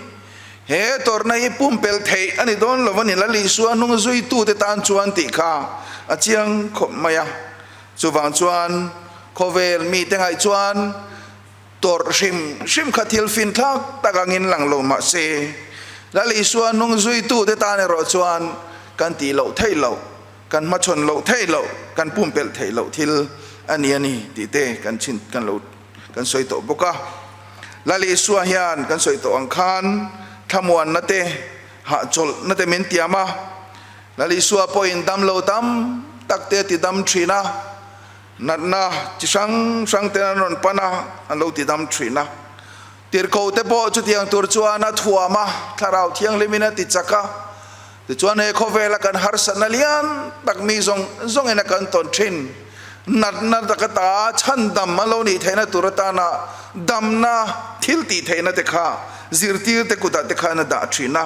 He tawrhna hi pumpelh theih a ni dawn lo a ni, Lal Isua hnung zuitute tan chuan tih kha a chiang khawp mai a. Chuvang chuan khawvel mite ngaih chuan Tawrh hrim hrim kha thil finthlak tak angin lang lo mah se, Lal Isua hnung zuitute tan erawh chuan kan tih loh theih loh, kan hmachhawn loh theih loh, kan pumpelh theih loh thil a ni a ni tih te kan chhin kan lo kan sawi tawh bawk a. Lal Isua hian kan sawi tawh ang khan thlamuanna te, hahchawlhna te min tiam a. Lal Isua pawhin damlo tam tak te a ti dam thin a. Natna chi hrang hrang ten an rawn pan a, an lo ti dam thin a. Tirhkoh te pawh chutiang tur chuan a thuam a, Thlarau Thianghlimin a ti chak a. Tichuan he khawvela kan harsatna lian tak mi zawng zawngin a kan tawn thin. Natna taka ta chhandam a lo nih theihna tur atana damna thil tih theihna te kha zirtirte kutah te khan a dah thin a.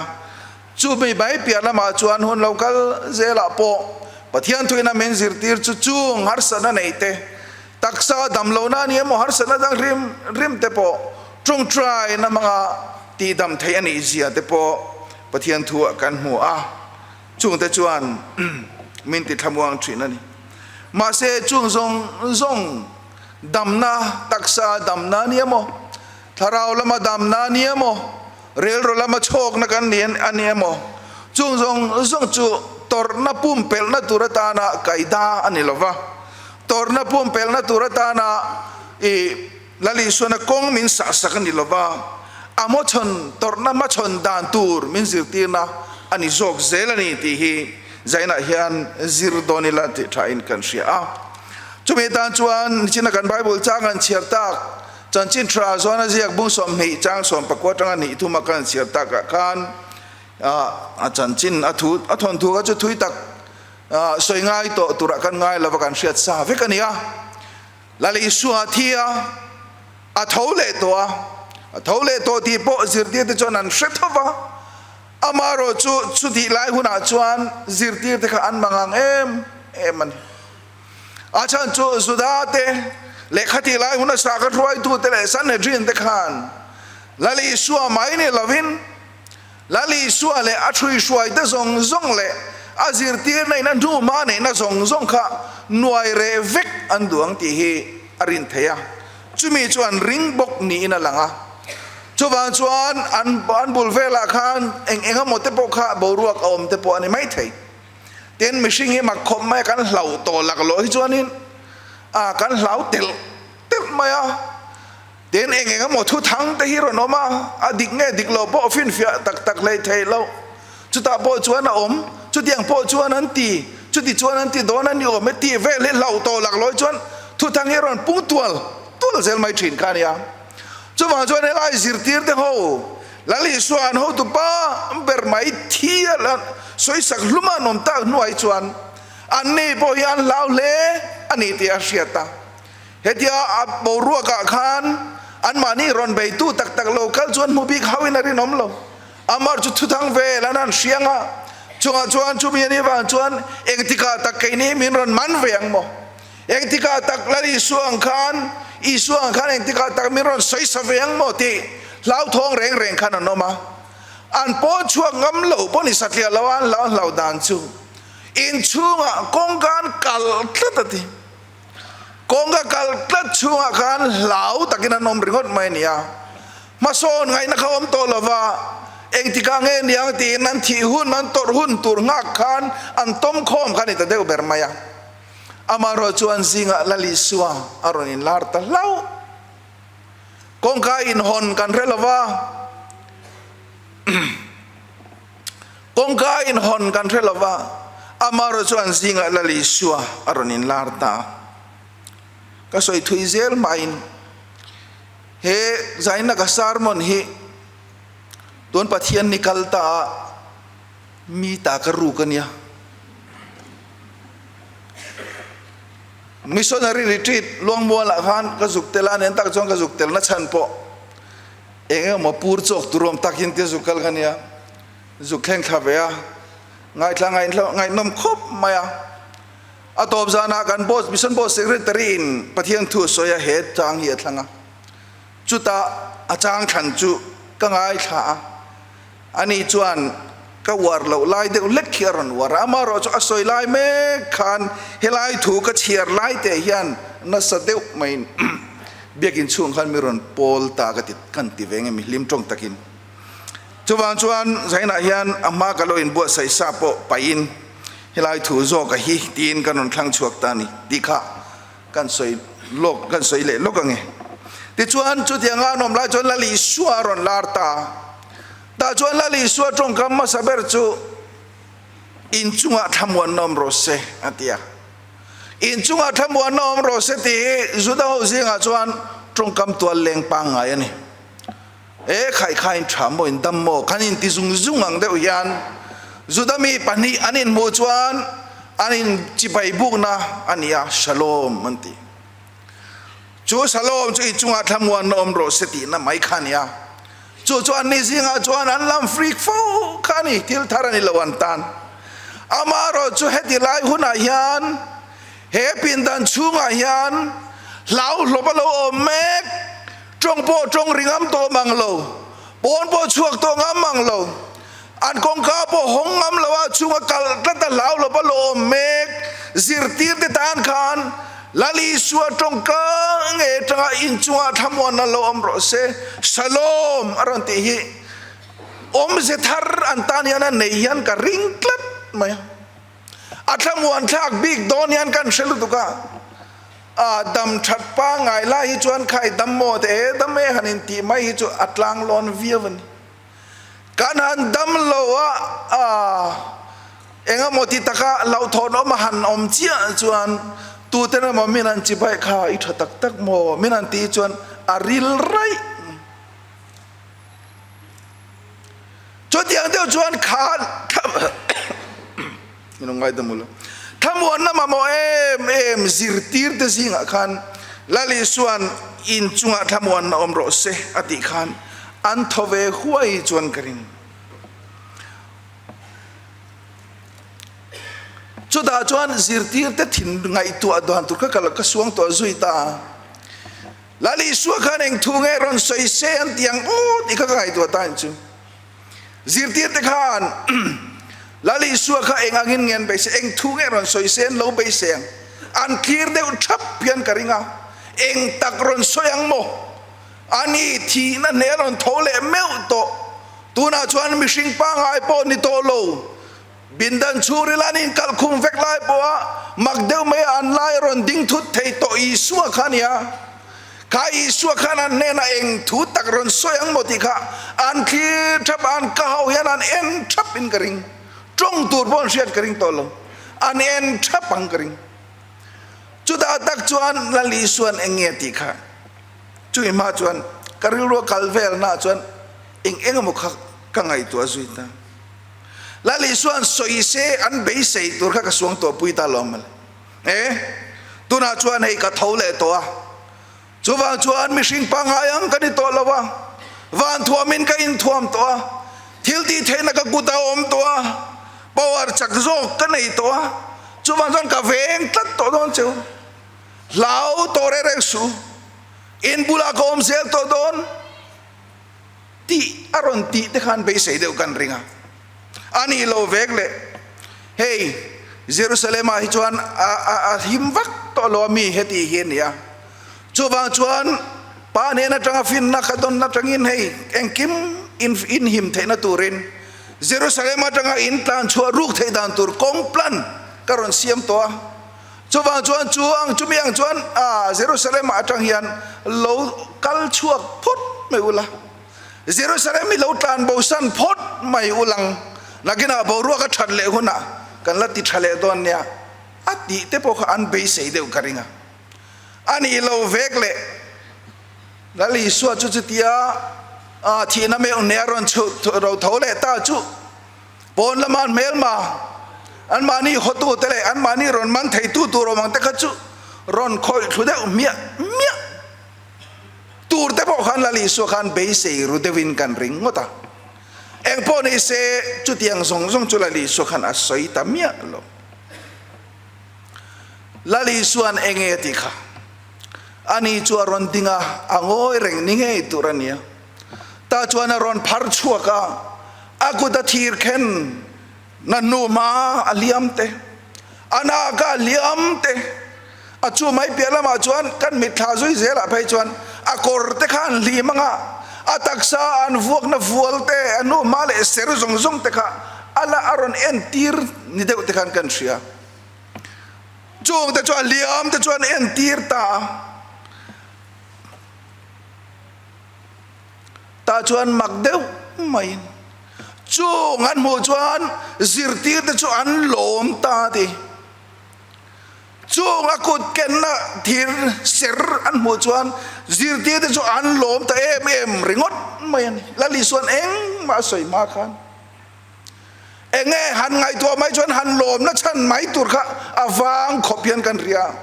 Chu mi mai piah lamah chuan hun lo kal zelah pawh Pathian thuina min zirtir chu chung harsatna neih te, taksa dam lohna a ni emaw harsatna dang hrim hrim te pawh tawngtaina hmanga tihdam theih a nih zia te pawh Pathian thuah kan hmu a, chungte chuan min ti thlamuang thin a ni. Mahse chung zawng zawng damna, taksa damna a ni emaw, thlarau lama damna a ni emaw, Rilru lama chhawkna kan ni a ni emaw, chung zawng zawng chu tawrhna pumpelhna tur atana kaida a ni lova, tawrhna pumpelhna tur atana i Lal Isuana kawng min sahsak a ni lova, a hmawchhawn tawrhna hmachhawn dan tur min zirtirna a ni zawk zel a ni tih hi Zainah hian zir dawn ila tih thain kan hria a. Chumi atan chuan nichina kan Bible chang an chhiar tak Chanchin tha zawn a ziak bung 20 chang 19 atanga hnih thum a kan chhiar takah khan a chanchin a thu a thawnthu kha chu thui tak sawi ngai tawh turah kan ngai lova kan hriat sa vek a ni a. Lal Isua thi a, a tho leh tawh a, a tho leh tawh tih pawh zirtirte chuan an hre tho va, amaherawh chu chutih lai hunah chuan zirtirte kha an mangang em em a ni. A chhan chu Juda te leh khatih lai huna saka hruaitute leh Sanhedrin te khan Lal Isua mai ni lovin Lal Isua leh a hruihruaite zawng zawng leh a zirtirna in a hnuhma neihna zawng zawng kha nuai reh vek an duh ang tih hi a rin theih a. Chumi chu an ring bawk niin a lang a. Chuvang chuan an bul velah khan eng eng emaw te pawh kha boruak a awm te pawh a ni maithei. Tin, mihring hi mak khawp mai a, kan hlauh tawh laklawh hi chuanin a kan hlau telh telh mai a. Tin, eng eng emaw thuthang te hi rawn awm a, a dik nge dik lo pawh finfiah tak tak hlei thei lo. Chutah pawh chuan a awm, chutiang pawh chuan an ti, chuti chuan an ti dawn a ni awm e tih vel hi hlauh tawh laklawh hi chuan thuthang hi rawn pung tual tual zel mai thin kha a nia. Chuvang chuan helai zirtir te ho Lal Isua an hotu pa ber mai thi a la sawisak hlum a an awm tak hnuai chuan anni pawh hi an hlau hle a ni tih a hriat a. Hetia a boruakah khan anmahni rawn beitu tak tak lo kal chuan hmu bik hauhin a rinawm lo. Amar chu thuthang vel an han hriang a, chungah chuan chumi a nih vang chuan engtikah tak keini min rawn man ve ang maw? Engtikah tak Lal Isua ang khan, Isua ang khan engtikah tak min rawn sawisa ve ang maw tih hlauthawng reng reng khan an awm a. An pawn chhuak ngam lo pawh ni satliah lo a an hlau hlau dan chu inchhungah kawngka an kal tlat a ti. Kawngka kal tlat chhungah khan hlau takin an awm ringawt mai a ni a. Hmasawn ngaihna kha awm tawh lova, engtikah nge niang tiin an thih hun, an tawrh hun tur nghak khan an tawm khawm kha a ni ta deuh ber mai a. Amaherawh chuan zingah Lal Isua a rawn inlar ta hlauh. Kawngka inhawn kan hre lova, kawngka inhawn kan hre lova, amaherawh chuan zingah Lal Isua a rawn inlar ta. Ka sawi thui zel hmain he zaina ka sermon hi tun Pathian ni kal ta a mi ta ka ruk a nia. Missionary retreat Luangmualah khan ka zuk tel a, nen tak chuan ka zuk tel na chhan pawh eng emaw pur chawk tur awm takin tia zuk kal ka nia, zuk thleng thla ve a, ngaithla ngaihnawm khawp mai a. A tawp zanah kan boss, mission boss secretary in Pathian thu a sawi a, he chang hi a thlang a, chutah a chang thlan chu ka ngaithla a. Ani chuan ka uar loh lai deuh hlek khi a rawn uar a, amaherawh chu a sawi lai mek khan helai thu ka chhiar lai teh hian nasa deuh maiin biakin chhung khan mi rawn pawl ta ka ti kan ti ve nge mi hlim tawng takin. Chuvang chuan zainah hian a hma ka lo inbuatsaih sa pawh pahin helai thu zawk a hi tiin kan rawn thlang chhuak ta a ni tih kha kan sawi lawk kan sawi leh lawk ange. Tichuan chutianga an awm lai chuan Lal Isua a rawn lar ta a. Tah chuan Lal Isua tawngkam hmasa ber chu Inchungah thlamuanna awm rawh se a ti a. Inchungah thlamuanna awm rawh se tih hi Juda ho zingah chuan tawngkam tual leng pangngai a ni. E khaikhain tha maw in dam maw kan inti zung zung ang deuh hian Juda mi pahnih an inhmuh chuan an in chibai bukna a ni a, Shalom an ti. Chu Shalom chu i chungah thlamuanna awm rawh se tihna mai kha a ni a. Chu chu anni zingah chuan an lam frik fo kha a ni, thil thar a ni lo an tan. Amaherawh chu heti lai hunah hian he pindan chhungah hian hlauhlawp a lo awm mek. Tawng pawh tawng ri ngam tawh mang lo, pawn pawh chhuak tawh ngam mang lo, an kawngka pawh hawng ngam lo a chhunga kal tlat a hlau lo va lawm mek zirtir te tan khan Lal Isua tawngka nge tanga inchungah thlamuanna lo awm rawh se, Shalom a rawn tih hi awmze thar an tan hian a nei hian ka ring tlat mai a. A thlamuan thlak bik dawn hian kan hre lutuk a, a dam that pangngai lai hi chuan khai dam maw te e dam e han in tih mai hi chu a tlang lawn viau a ni. Kan han dam lo a, a engemaw ti taka hlauhthawn awm a han awm chiah chuan tuten emaw min han chibai kha i tha tak tak maw min han tih chuan a ril raih. Chutiang deuh chuan kha thlamuanna mamawh em em zirtir te zingah khan Lal Isua'n in chungah thlamuanna awm rawh se a tih khan an thaw ve huai chuan ka ring. Chutah chuan zirtir te thin ngaihtuah dan tur kha ka suang tawh zui ta a. Lal Isua khan eng thu nge rawn sawi se an ti ang aw tih kha ka ngaihtuah ta in chu. Zirtirte khan Lal Isua kha eng angin nge an beisei, eng thu nge rawn sawi se an lo beisei ang. An thlir deuh thap hian ka ring a, eng tak rawn sawi ang maw? Ani thihna hneh rawn tho leh meuh tawh. Tunah chuan mihring pangngai pawh ni tawh lo. Bindan chhungril an inkalh khum vek lai pawha mak deuh mai a an lai a rawn ding thut thei tawh Isua kha a ni a. Kha Isua khan an hnenah eng thu tak rawn sawi ang maw tih kha an thlir thap a, an ka ho hian an en thap in ka ring. Tawng tur pawh an hriat ka ring tawh lo. An en thap ang ka ring. Chutah tak chuan Lal Isua'n eng nge tih kha chumi hma chuan ka rilru a kal velnaah chuan eng eng emaw kha ka ngaihtuah zui ta. Lal Isua'n sawi se an beisei tur kha ka suang tawh pui ta lo mawle. E! Tunah chuan hei ka tho leh tawh a, chuvang chuan mihring pangngai ang ka ni tawh lo a, van thuamin ka inthuam tawh a, thil tih theihna ka kut a awm tawh a, power chak zawk ka nei tawh a, chuvang chuan ka veng tlat tawh dawn cheu. Hlau tawh reng reng suh, in bulah ka awm zel tawh dawn tih a rawn tih te khan beisei deuh kan ring a. A nih lo vek le, hei Jerusalem-ah hi chuan a a a him vak tawh lo a mi heti hi a ni a. Chuvang chuan Pa hnen atanga finna ka dawn atangin hei engkim in inhim theihna turin Jerusalem atanga in tlan chhuah ruk theih dan tur kawng plan ka rawn siam tawh a. Chuvang chuan chu ang chumi ang chuan a Jerusalem ah atang hian lo kal chhuak phawt mai ula, Jerusalem hi lo tlan bosan phawt mai ulang, nakinah boruak a that leh hunah kan la ti tha leh dawn nia a tih te pawh kha an beisei deuh ka ring a. A nih lo vek leh Lal Isua chu chutia a thihna meuh hneh a rawn chhuh ro tho leh ta chu Pawn lama an hmelma, anmahni hawtute leh anmahni rawn man theitu tur awm ang te kha chu rawn khawih thlu deuh hmiah hmiah tur te pawh khan Lal Isua khan beisei ru deuhin kan ring ngawt a. Eng pawh ni se chutiang zawng zawng chu Lal Isua khan a sawi ta miah lo. Lal Isua'n eng nge a tih kha? Ani chu a rawn ding a, a ngawi reng ni ngei tur a nia. Tah chuan a rawn phar chhuak a, a kut a thir khen na hnu hma a hliam te, a nak a hliam te, a chu mai piah lamah chuan kan mitthla zui zelah phei chuan a kawr te kha an hlim ang a, a taksa an vuakna vual te, a hnu hma leh ser zawng zawng te kha a la a rawn entir ni deuh te khan kan hria. Chung te chu a hliam te chuan entir ta a. Tah chuan mak deuh maiin chung an hmuh chuan zirtirte chu an lawm ta a ti. Chung a kut kenna thir ser an hmuh chuan zirtirte chu an lawm ta em em ringawt mai a ni. Lal Isua'n engmah a sawi hma khan enge han ngaihtuah mai chuan han lawmna chhan mai tur kha a vang khawp hian kan ria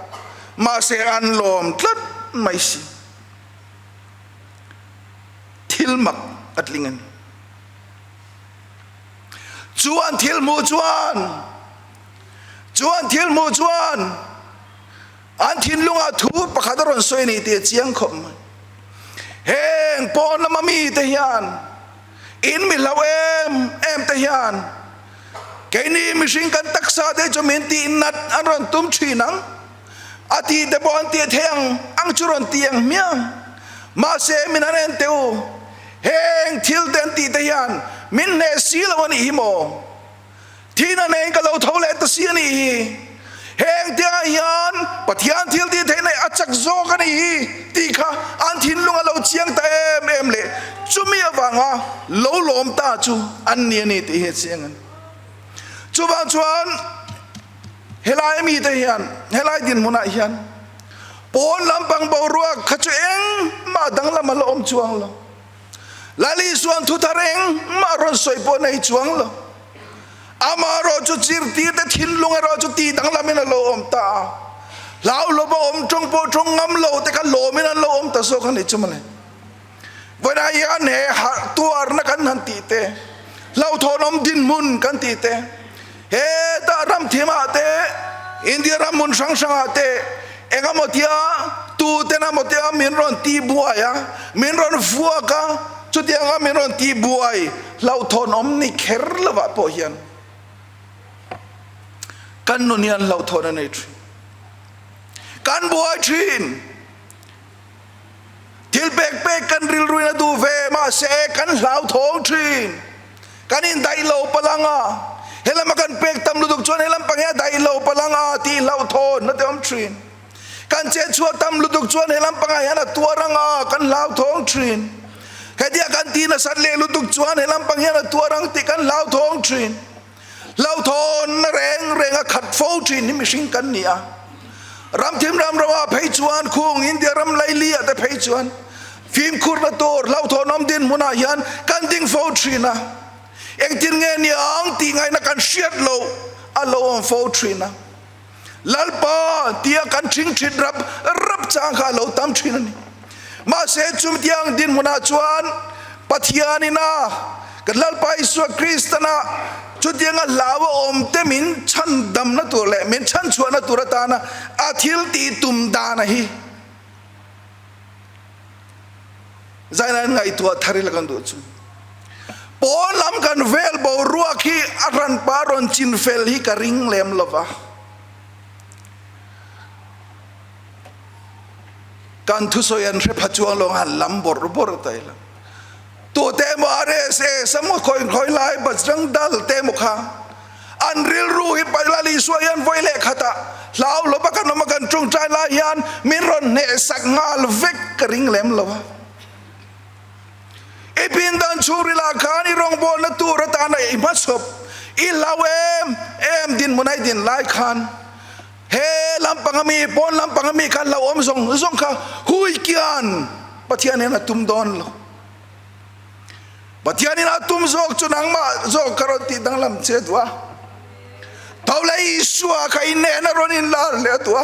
mahse an lawm tlat mai si. Thil mak a tling a ni. Chu an thil hmuh chuan, chu an thil hmuh chuan an thinlungah thu pakhat a rawn sawi a ni tih a chiang khawp mai. Heng pawn lama mite hian in mi hlau em em te hian keini mihring kan taksa te chu min tih nat an rawn tum thin ang. A tih te pawh an tih thei ang ang chu rawn ti ang hmiang. Mahse min han en teh u, heng thil te an tih te hian min hneh si lo a nih hi maw? Thihna neiin ka lo tho leh ta si a nih hi. Heng te ah hian Pathian thil tih theih neih a chak zawk a nih hi tih kha an thinlung a lo chiang ta em em leh chumi avanga lo lawm ta chu an ni a ni tih hi a chiang a ni. Chuvang chuan Helai mite hian, helai dinhmunah hian pawn lampang boruak kha chu engmah danglam a la awm chuang lo. Lal Isua'n thuthar engmah rawn sawi pawh nei chuang lo. Amaherawh chu zirtirte thinlung erawh chu tih danglamin a lo awm ta a. Hlauhlawp a awm tawng pawh tawng ngam lo te kha lawmin an lo awm ta zawk a ni chu mawle. Vawiinah hian he harh tuarna kan han tih te, hlauhthawnawm dinhmun kan tih te, hetah ram thimah te, India ram hmun hrang hrangah te engemaw tia tuten emaw tia min rawn tihbuai a, min rawn vuak a, chutianga min rawn tihbuai hlauhthawnawm ni kher lovah pawh hian kan nun hian hlauhthawn a nei thin. Kan buai thin. Thil pek pek kan rilruin a duh ve mahse kan hlauthawng thin. Kan indaih lo palang a, helama kan pek tam lutuk chuan helam pang hi a daih lo palang a tih hlauhthawn na te awm thin. Kan chet chhuah tam lutuk chuan helam pangah hian a tuar ang a, kan hlauthawng thin. Hetia kan tih nasat leh lutuk chuan helam pang hian a tuar ang tih kan hlauthawng thin. Hlauhthawnna reng reng a khat fo thin hi mihring kan ni a. Ramthim ram ro ah phei chuan khung India ram laili ah te phei chuan fimkhurna tur hlauhthawn awm dinhmun ah hian kan ding fo thin a. Engtin nge ni ang tih ngaihna kan hriat loh a lo awm fo thin a. Lalpa tia kan ṭhingṭhit rap rap chang kha a lo tam ṭhin a ni. Mahse chumtiang dinhmunah chuan Pathianin a kan Lalpa Isua Kristana chutianga hlau a awm te min chhandamna tur leh min chhanchhuahna tur atana a thil tih tum dana hi zainain ngaihtuah thar ila kan duh chu. Pawn lam kan vel boruak hi a hranpa rawn chinfel hi ka ring lem lova. Kan thusawi an hre pha chuang lo han lam bawrh bawrh ta ila. Tute emaw RSA emaw khawi khawi lai Bajrang Dal te emaw kha an rilru hi Lal Isua hian vawi leh khatah hlau lova kan awm a kan tawngtai lai hian min rawn hnehsak nghal vek ka ring lem lo a. I pindan chhungril ah khan i rawngbawlna tur atana i hmachhawp i hlau em em dinhmun a i din lai khan He lampang ami, pawn lampang ami khan lo awm zawng zawng kha hui kian Pathian hian a tum dawn lo. Pathian in a tum zawk chu nangmah zawk ka rawn tih danglam che duh a. Tho leh Isua kha i nen a rawn inlar leh duh a.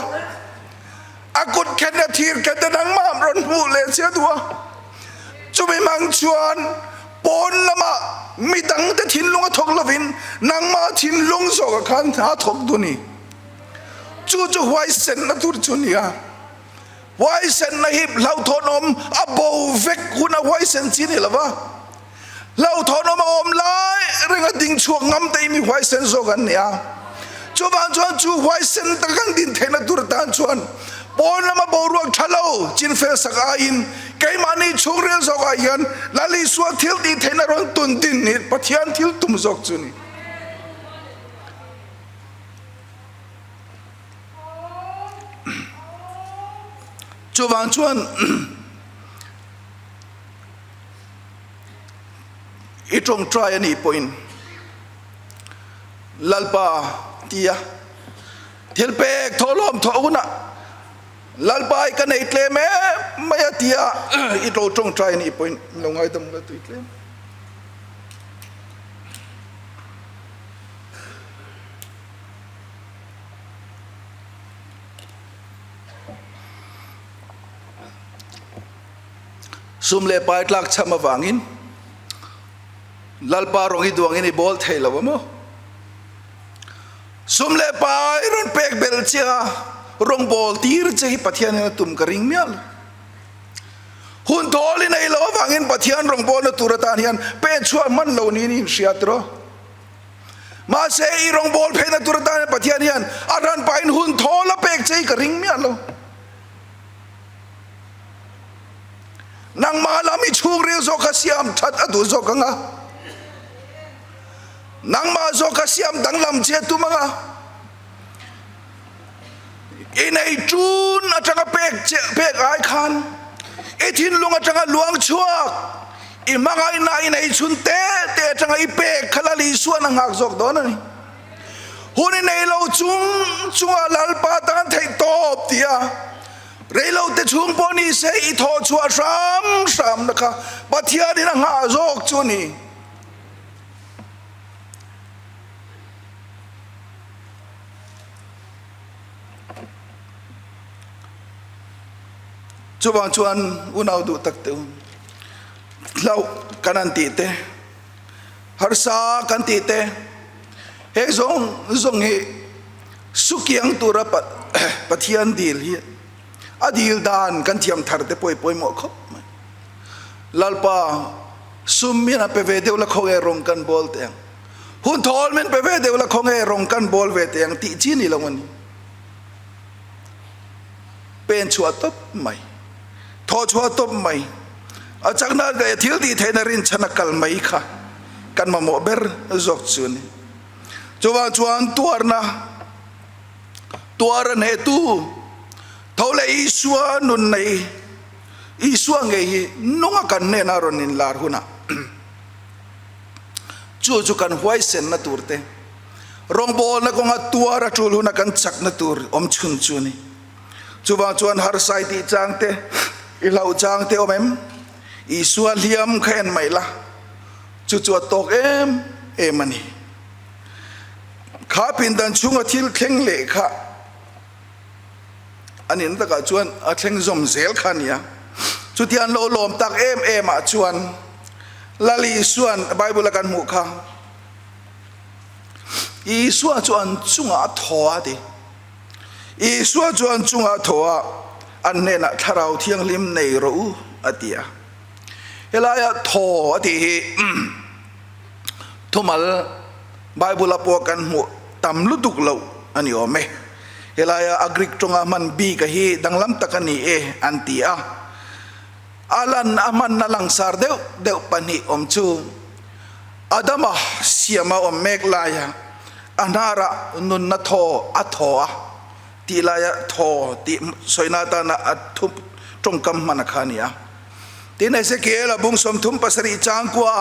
A kut khen a thir khen te nangmah rawn hmuh leh che duh a. Chumi hmang chuan pawn lamah midangte thinlung a thawk lovin nangmah thinlung zawkah khan a thawk duh a ni. Chu chu huaisenna tur chu a ni a. Huaisenna hi hlauhthawnawm a bo vek huna huaisen chi a ni lo va. Hlauhthawnawm a awm lai renga ding chhuak ngam te hi mi huaisen zawk an ni a. Chuvang chuan chu huaisen taka kan din theihna tur atan chuan pawn lama boruak tha lo chinfel sak aiin keimahni chhungril zawkah hian Lal Isua thil tih theihna rawn tun din hi Pathian thil tum zawk chu a ni. Chuvang chuan i tawngtai a nih pawhin Lalpa tia thil pek thawhlawm thawh hunah Lalpa i ka nei tlem em mai a tia i to tawngtai a nih pawhin lo ngaidam la tui tlem. Sum leh pai tlak cham avangin Lalpa rawng i duangin i bawl thei lo a maw? Sum leh pai rawn pek belh che a, rawng bawl tir che hi Pathian hian a tum ka ring miah lo. Hun thawl i nei lo avangin Pathian rawng bawlna tur atan hian pen chhuah hman lo niin i inhria tiraw? Mahse i rawng bawl pheina tur atan hian Pathian hian a ran pahin hun thawl a pek che hi ka ring miah lo. Nangmah lam i chhungril zawk kha siam that a duh zawk ang a, nangmah zawk kha siam danglam che a tum ang a, i nei tun atanga pek che pek ai khan i thinlung atanga luang chhuak i hmangaihna i nei chhun te te atanga i pek kha Lal Isuan a nghak zawk dawn a ni. Hun i nei lo chung chunga Lalpa tan theih tawp tia Reilo te chhung pawh ni se i thawh chhuah hram hram na kha Pathian in a nghah zawk chu a ni. Chuvang chuan unau duh tak te u, hlauh kan han tih te, harsa kan tih te, heng zawng zawng hi sukiang tura Pathian dil hi a dil dan kan thiam thar te pawh i pawimawh khawp mai. Lalpa sum min a pe ve deuh la khawnge rawng kan bawl teh ang, hun thawl min pe ve deuh la khawnge rawng kan bawl ve teh ang tih chi ni lo a ni. Pen chhuah tawp mai, thawh chhuah tawp mai, a chakna leh thil tih theihna rinchhan a kal mai kha kan mamawh ber zawk chu a ni. Chuvang chuan tuarna, tuar a hnehtu tho leh Isua nun nei, Isua ngei hi nunga kan hnenah rawn inlar hunah chu chu kan huaisenna tur te, Rawngbawlna kawnga tuar a tul huna kan chakna tur awm chhun chu a ni. Chuvang chuan harsai tih chang te, i hlauh chang te awm em? Isua hliam kha en mai la, chu chu a tawk em em a ni. Kha pindan chhunga thil thleng leh kha. A nihna takah chuan a thleng zawm zel kha a nia. Chutia an lo lawm tak em em ah chuan Lal Isua'n Bible a kan hmuh kha, Isua chu an chungah a thaw a ti. Isua chu an chungah a thaw a, an hnenah Thlarau Thianghlim nei rawh u a ti a. Helaia thaw a tih hi thumal Bible a pawh kan hmuh tam lutuk loh a ni awm e. Helaia a Greek tawnga hman bik a hi danglam tak a ni e an ti a. A lan a hmanna langsar deuh deuh pahnih awm chu Adama siama awm mek laia a hnarah nunna thaw a thaw a tih laia thaw tih sawina atana a thu tawngkam hman a kha a ni a. Tin, Ezekiel a bung 37 changkua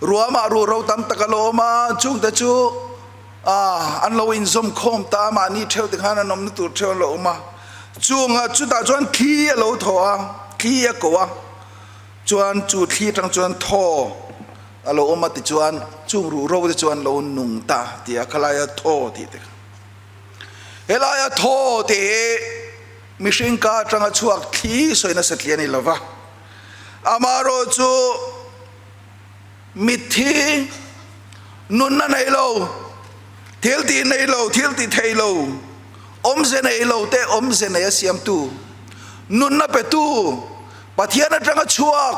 ruamah ruhro tam tak a lo awm a, chungte chu an lo inzawm khawm ta a, mahni theuh te khan an awmna tur theuh an lo awm a, chungah chutah chuan thli a lo thaw a, thli a ko a, chuan chu thli atang chuan thaw a lo awm a tichuan chung ruhro te chu an lo nung ta tih a, khalaia thaw tih te kha. Helaia thaw tih hi mihring ka atanga chhuak thli sawi nasa tli a ni lova, amaherawh chu mitthi nunna nei lo, thil tih nei lo, thil ti thei lo, awmze nei lo te awmze nei a siamtu, nunna petu, Pathian atanga chhuak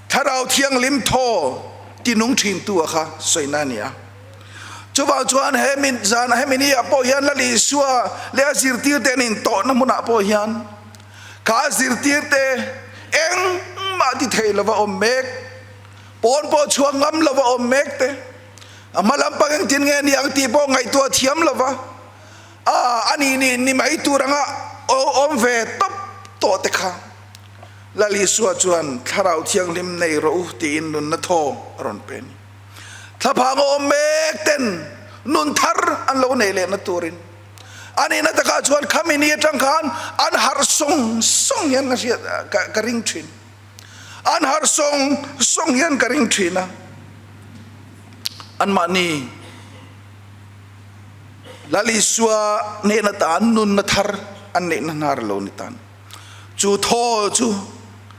Thlarau Thianghlim thaw ti nung thintu a kha sawina a ni a. Chuvang chuan hemi zan hemi ni ah pawh hian Lal Isua leh a zirtirte an intawhna hmunah pawh hian kha a zirtirte engmah ti thei lova awm mek, pawn pawh chhuak ngam lova awm mek te, a hma lampang engtin nge ni ang tih pawh ngaihtuah thiam lova a a nih nih ni mai tur anga awm ve tawp tawh te kha Lal Isua chuan Thlarau Thianghlim nei rawh u tiin nunna thaw a rawn pe a ni. Thlaphang a awm mek ten nun thar an lo nei lehna turin a nihna takah chuan khami ni atang khan an harh sawng sawng hian ka hriat ka ring thin. An harh sawng sawng hian ka ring thin a. Anmahni Lal Isua hnehna tan nunna thar an neihna hnar lo ni tan. Chu thaw chu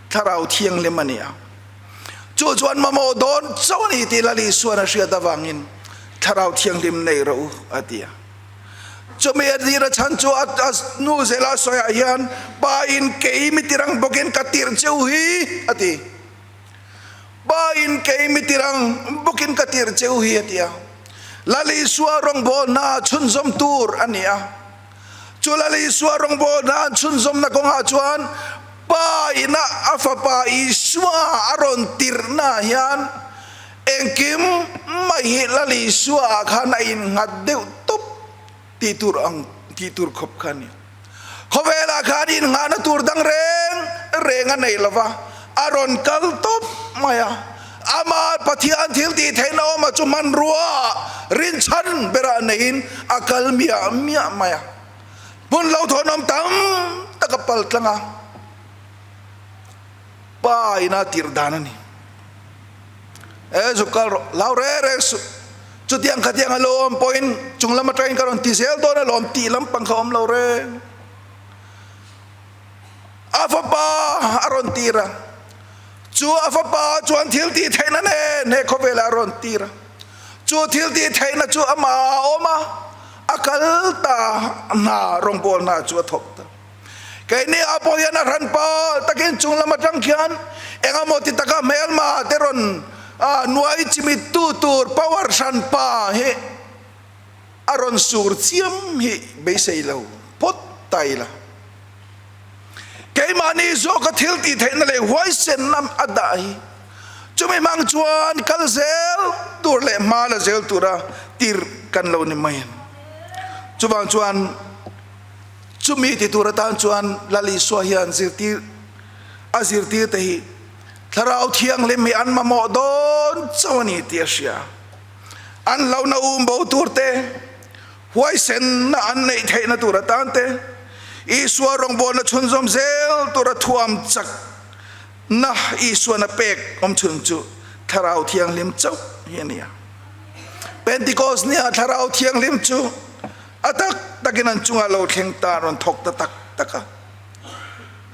Thlarau Thianghlim a ni a. Chu chuan mamawh dawn chauh a ni tih Lal Isuan a hriat avangin Thlarau Thianghlim nei rawh u a ti a. Chumi a tir a chhan chu a nu zela sawiah hian Pa in kei mi tirang bawkin ka tirh che u hi a ti. Pa in kei mi tirang bawkin ka tirh che u hi a ti a. Lal Isua rawngbawlna a chhunzawm tur a ni a. Chu Lal Isua rawngbawlna an chhunzawmna kawngah chuan Pa ina a Fapa Isua a rawn tirhna hian engkim mai hi Lal Isua ah khan a innghat deuh tawp tih tur ang tih tur khawp kha a ni. Khawvelah khan innghahna tur dang reng reng a nei lova, a rawn kal tawp mai a. Amah Pathian thil tih theihna awmah chu hmanrua rinchhan berah neiin a kal miah miah mai a. Hmun lo thawnawm tam tak a pal tlang a, Pa ina tirh dan a ni. E zuk kal rawh, hlau reng reng suh. Chutiang khatiang a lo awm pawhin chung lam atangin ka rawn ti zel dawn alawm tih lampang kha awm lo reng. A fapa a rawn tir a, chu a fapa chuan thil tih theihna nen he khawvelah a rawn tir a. Chu thil tih theihna chu amah a awm a, a kal ta hna rawngbawlna chu a thawk ta. Keini ah pawh hian a hran pal takin chung lam atang khian engemaw ti taka hmelma te rawn nuai chimit tu tur power hran pa hi a rawn sur chiam hi beisei lo phawt ta ila. Keimahni zawka thil tih theihna leh huaisenna a dah hi chumi hmang chuan kal zel tur leh hma la zel tura tirh kan lo ni mai a ni. Chuvang chuan. Chumi ti tur atan chuan Lal Isua hian zirtir a zirtirte hi Thlarau Thianghlim hi an mamawh dawn chauh a ni tih a hria. An hlauhna um bo tur te, huaisenna an neih theihna tur atan te, Isua rawngbawlna chhunzawm zel tura thuam chakna Isuan a pek awm chhun chu Thlarau Thianghlim chauh hi a ni a. Pentecost nia Thlarau Thianghlim chu A tak takin an chungah lo thleng ta rawn thawk ta tak tak a.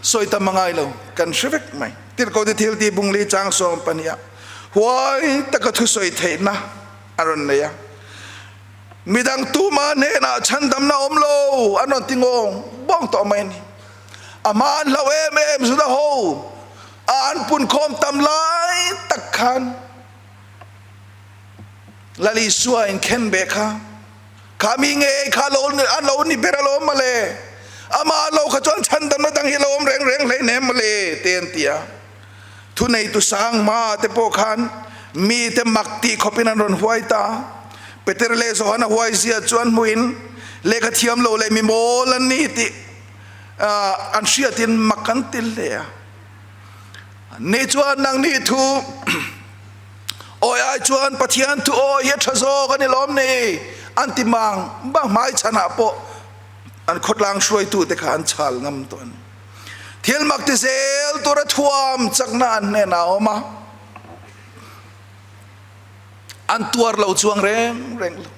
Sawi tam a ngai lo, kan hre vek mai. Tirhkohte thil tih bungli chang 12 ah huai taka thusawi theihna a rawn nei a. Midang tuma hnenah chhandamna awm lo an rawn ti ngawng bawng tawh mai a ni. A hma an hlauh em em Juda ho a an punkhawm tam lai tak khan Lal Isua inkhen beh kha kha mi ngei kha lo an lo ni ber alawm mawle, amah lo kha chuan chhandamna dang hi a lo awm reng reng hleinem mawle te an ti a. Thuneitu sang hma te pawh khan mite mak tih khawpin an rawn huai ta. Peter leh Johana huai zia chu an hmuhin lehkha thiam lo leh mi mawl an ni tih an hriatin mak an ti hle a. Ni chuan nangni thu awi ai chuan Pathian thu awi hi a tha zawk a ni lawm ni an ti mang bang hmai chhanah pawh an khawtlang hruaitute kha an chhal ngam tawh a ni. Thil mak ti zel tura thuam chakna an hnenah a awm a, an tuar lo chuang reng reng lo.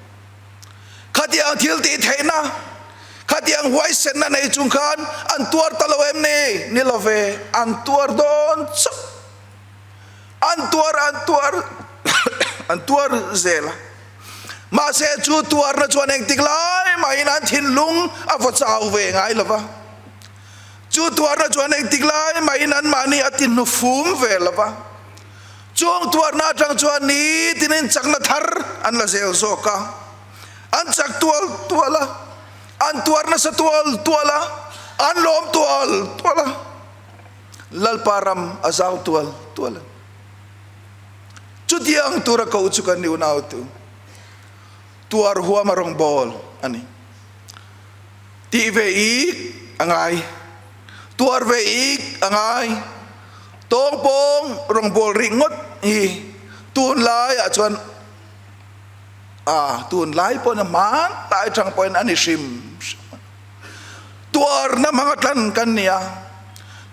Khatiang thil tih theihna, khatiang huaisenna nei chung khan an tuar ta lo em ni? Ni lo ve, an tuar dawn chauh. An tuar, an tuar, an tuar zel a. Mahse chu tuarna chuan engtik lai mahin an thinlung a vaw chau ve ngai lo va. Chu tuarna chuan engtik lai mahin anmahni a ti hnufum ve lo va. Chung tuarna atang chuan nitinin chakna thar an la zel zawk a. An chak tual tual a, an tuar nasa tual tual a, an lawm tual tual a. Lalpa ram a zau tual tual a. Chutiang tura koh chu kan unautu tuar huam a rawngbâwl a ni. Tih ve ik a ngai, tuar ve ik a ngai. Tawngpawng rawngbâwl rih ngawt hi tunlaiah chuan a tunlai pawhin a hman tai chang pawhin a ni hrim hrim a. Tuarna hmanga tlan kan ni a,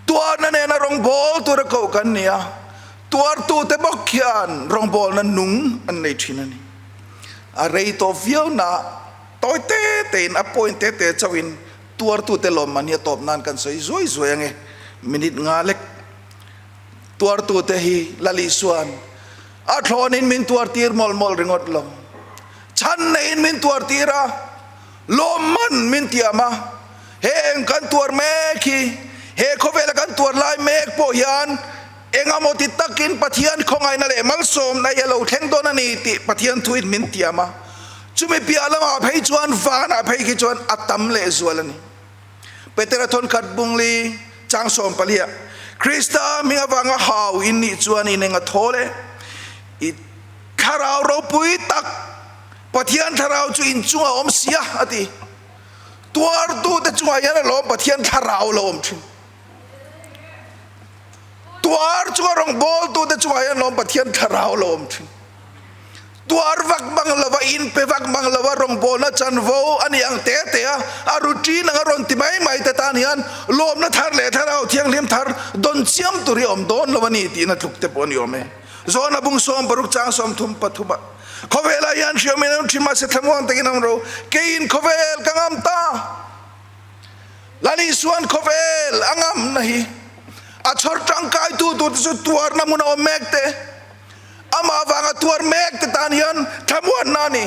tuarna nena rawngbâwl tura koh kan ni a. Tuartute bawk hian rawngbawlna nung an nei thin a ni. A rei tawh viau na tawi te tein a point te te chauhin tuartute lawmman hi a tawp nan kan sawi zuai zuai ange. Minute nga lek tuartute hi Lal Isua'n a thlawnin min tuartir mawlh mawlh ringawt lo. Chhan neiin min tuartir a, lawmman min tiam a. Heng kan tuar mek hi he khawvela kan tuar lai mek pawh hian Engamaw ti takin Pathian khawngaihna leh malsawmna hi a lo thleng dawn a ni tih Pathian thuin min tiam a. Chumi piah lamah phei chuan vanah phei khi chuan a tam lehzual a ni. Petera thawnkhat bungli chang 14ah, Krista hming avanga hau in nih chuan in eng a thawl e? I thlarau ropui tak Pathian thlarau chu in chungah a awm si a, a ti. Tuartute chungah hian alawm Pathian thlarau lo awm thin. Tuar chunga rawngbawltute chungah hian lawm Pathian thlarau lo awm thin. Tuar vak bang lova, inpe vak bang lova rawngbawlna chanvo a nih ang te te a, a routine anga rawn ti mai mai te tan hian lawmna thar leh thlarau thianghlim thar dawn chiam tur hi a awm dawn lo a ni tiin a tluk te pawh a ni awm e. Zawna bung 60 chang 33 ah, Khawvelah hian hriamin an ṭhi mahse thlamuang takin an ro, keiin khawvel ka ngam ta. Lal Isua'n khawvel a ngamna hi a chhawr tangkaitu turte chu tuarna hmun a awm mek te, amah avanga tuar mek te tan hian thlamuanna a ni.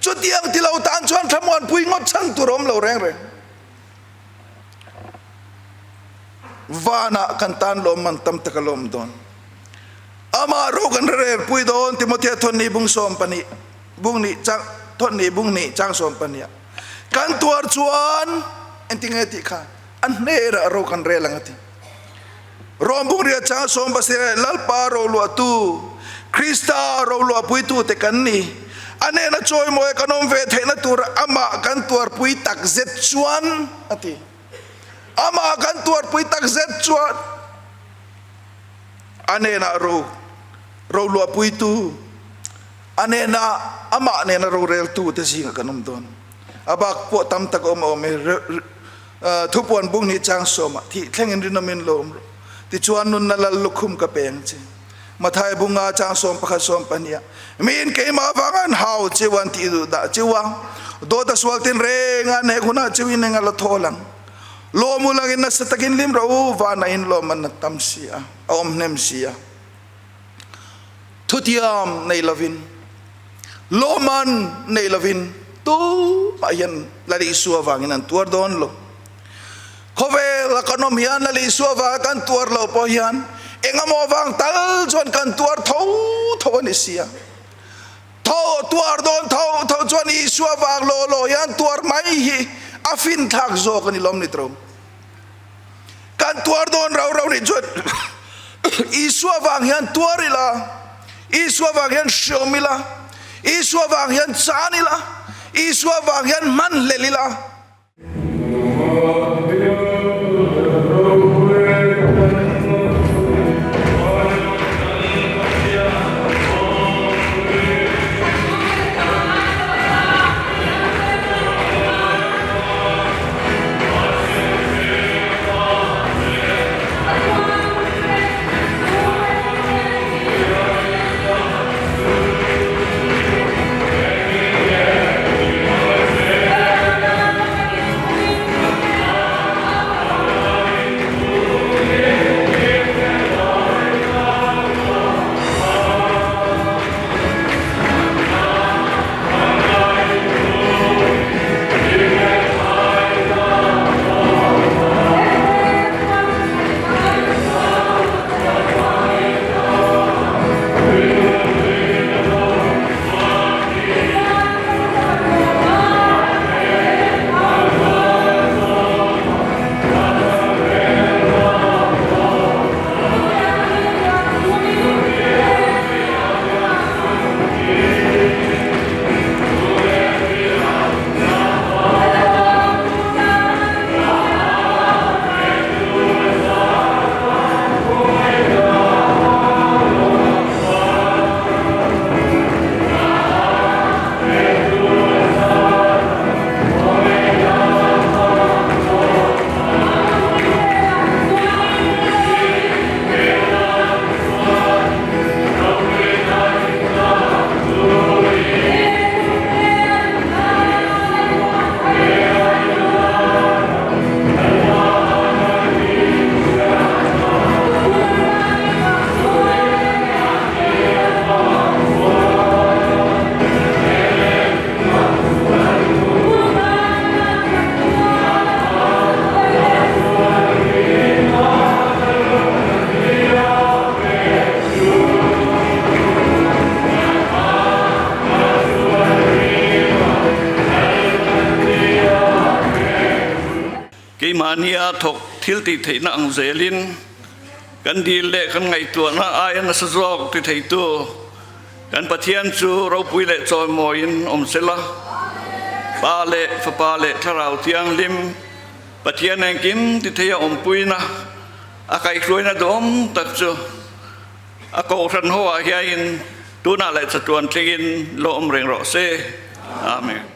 Chutiang ti lo tan chuan thlamuanpui ngawt chhan tur a awm lo reng reng. Vanah kan tan lawmman tam tak a lawm dawn. Amah ro kan rerpui dawn Timothea thawnni bung 12 bung nih chang thawnni bung nih chang 12 ah. Kan tuar chuan engtinge tih kha a hnerah ro kan rel ang a ti. Rom bungria chang 17 Lalpa roluahtu Krista roluahpuitute kan ni. A nena chawimawi kan awm ve theihna tur amah kan tuarpui tak zet chuan a ti. Amah kan tuarpui tak zet chuan a nena ro roluahpuitu A nena amah nena roreltu te zingah kan awm dawn. A bak pawh tam tak awm a awm e. Thupuan bung hnih chang sawmah thih thlengin rinawmin lo awm rawh. Tichuan nunna lal lukhum ka pe ang che. Mathai bunga chang 11 12 ah miin keimah avanga an hau cheu an tih duh dah cheu a, dawt a sual tin reng a nek hunah cheu in eng a la thawl ang. Lawm u langin nasa takin hlim rawh u, vana in lawm an a tam si a, a awm hnem si a. Thutiam nei lovin, lawman nei lovin tumah hian Lal Isua vangin an tuar dawn lo. Khawvel a kan awm hian Lal Isua vanga kan tuar lo pawh hian engemaw vang tal chuan kan tuar tho tho a ni sia. Tho tuar dawn tho tho chuan Isua vang law law hian tuar mai hi a finthlak zawk a ni lawm ni tro. Kan tuar dawn rau rau nih chuan Isua vang hian tuar ila, Isua vang hian hriawm ila, Isua vang hian chan ila, Isua vang hian hman hlel ila. Keimahnia thawk thil tih theihna ang zelin kan dil leh kan ngaihtuahna aia nasa zawk ti theitu kan Pathian chu ropui leh chawimawiin awm sela. Pa leh Fapa leh Thlarau Thianghlim Pathian engkim ti theia awmpuina a kaihhruaina duhawm tak chu a kohhran ho ah hiain tunah leh chatuan thlengin lo awm reng rawh se. Amen.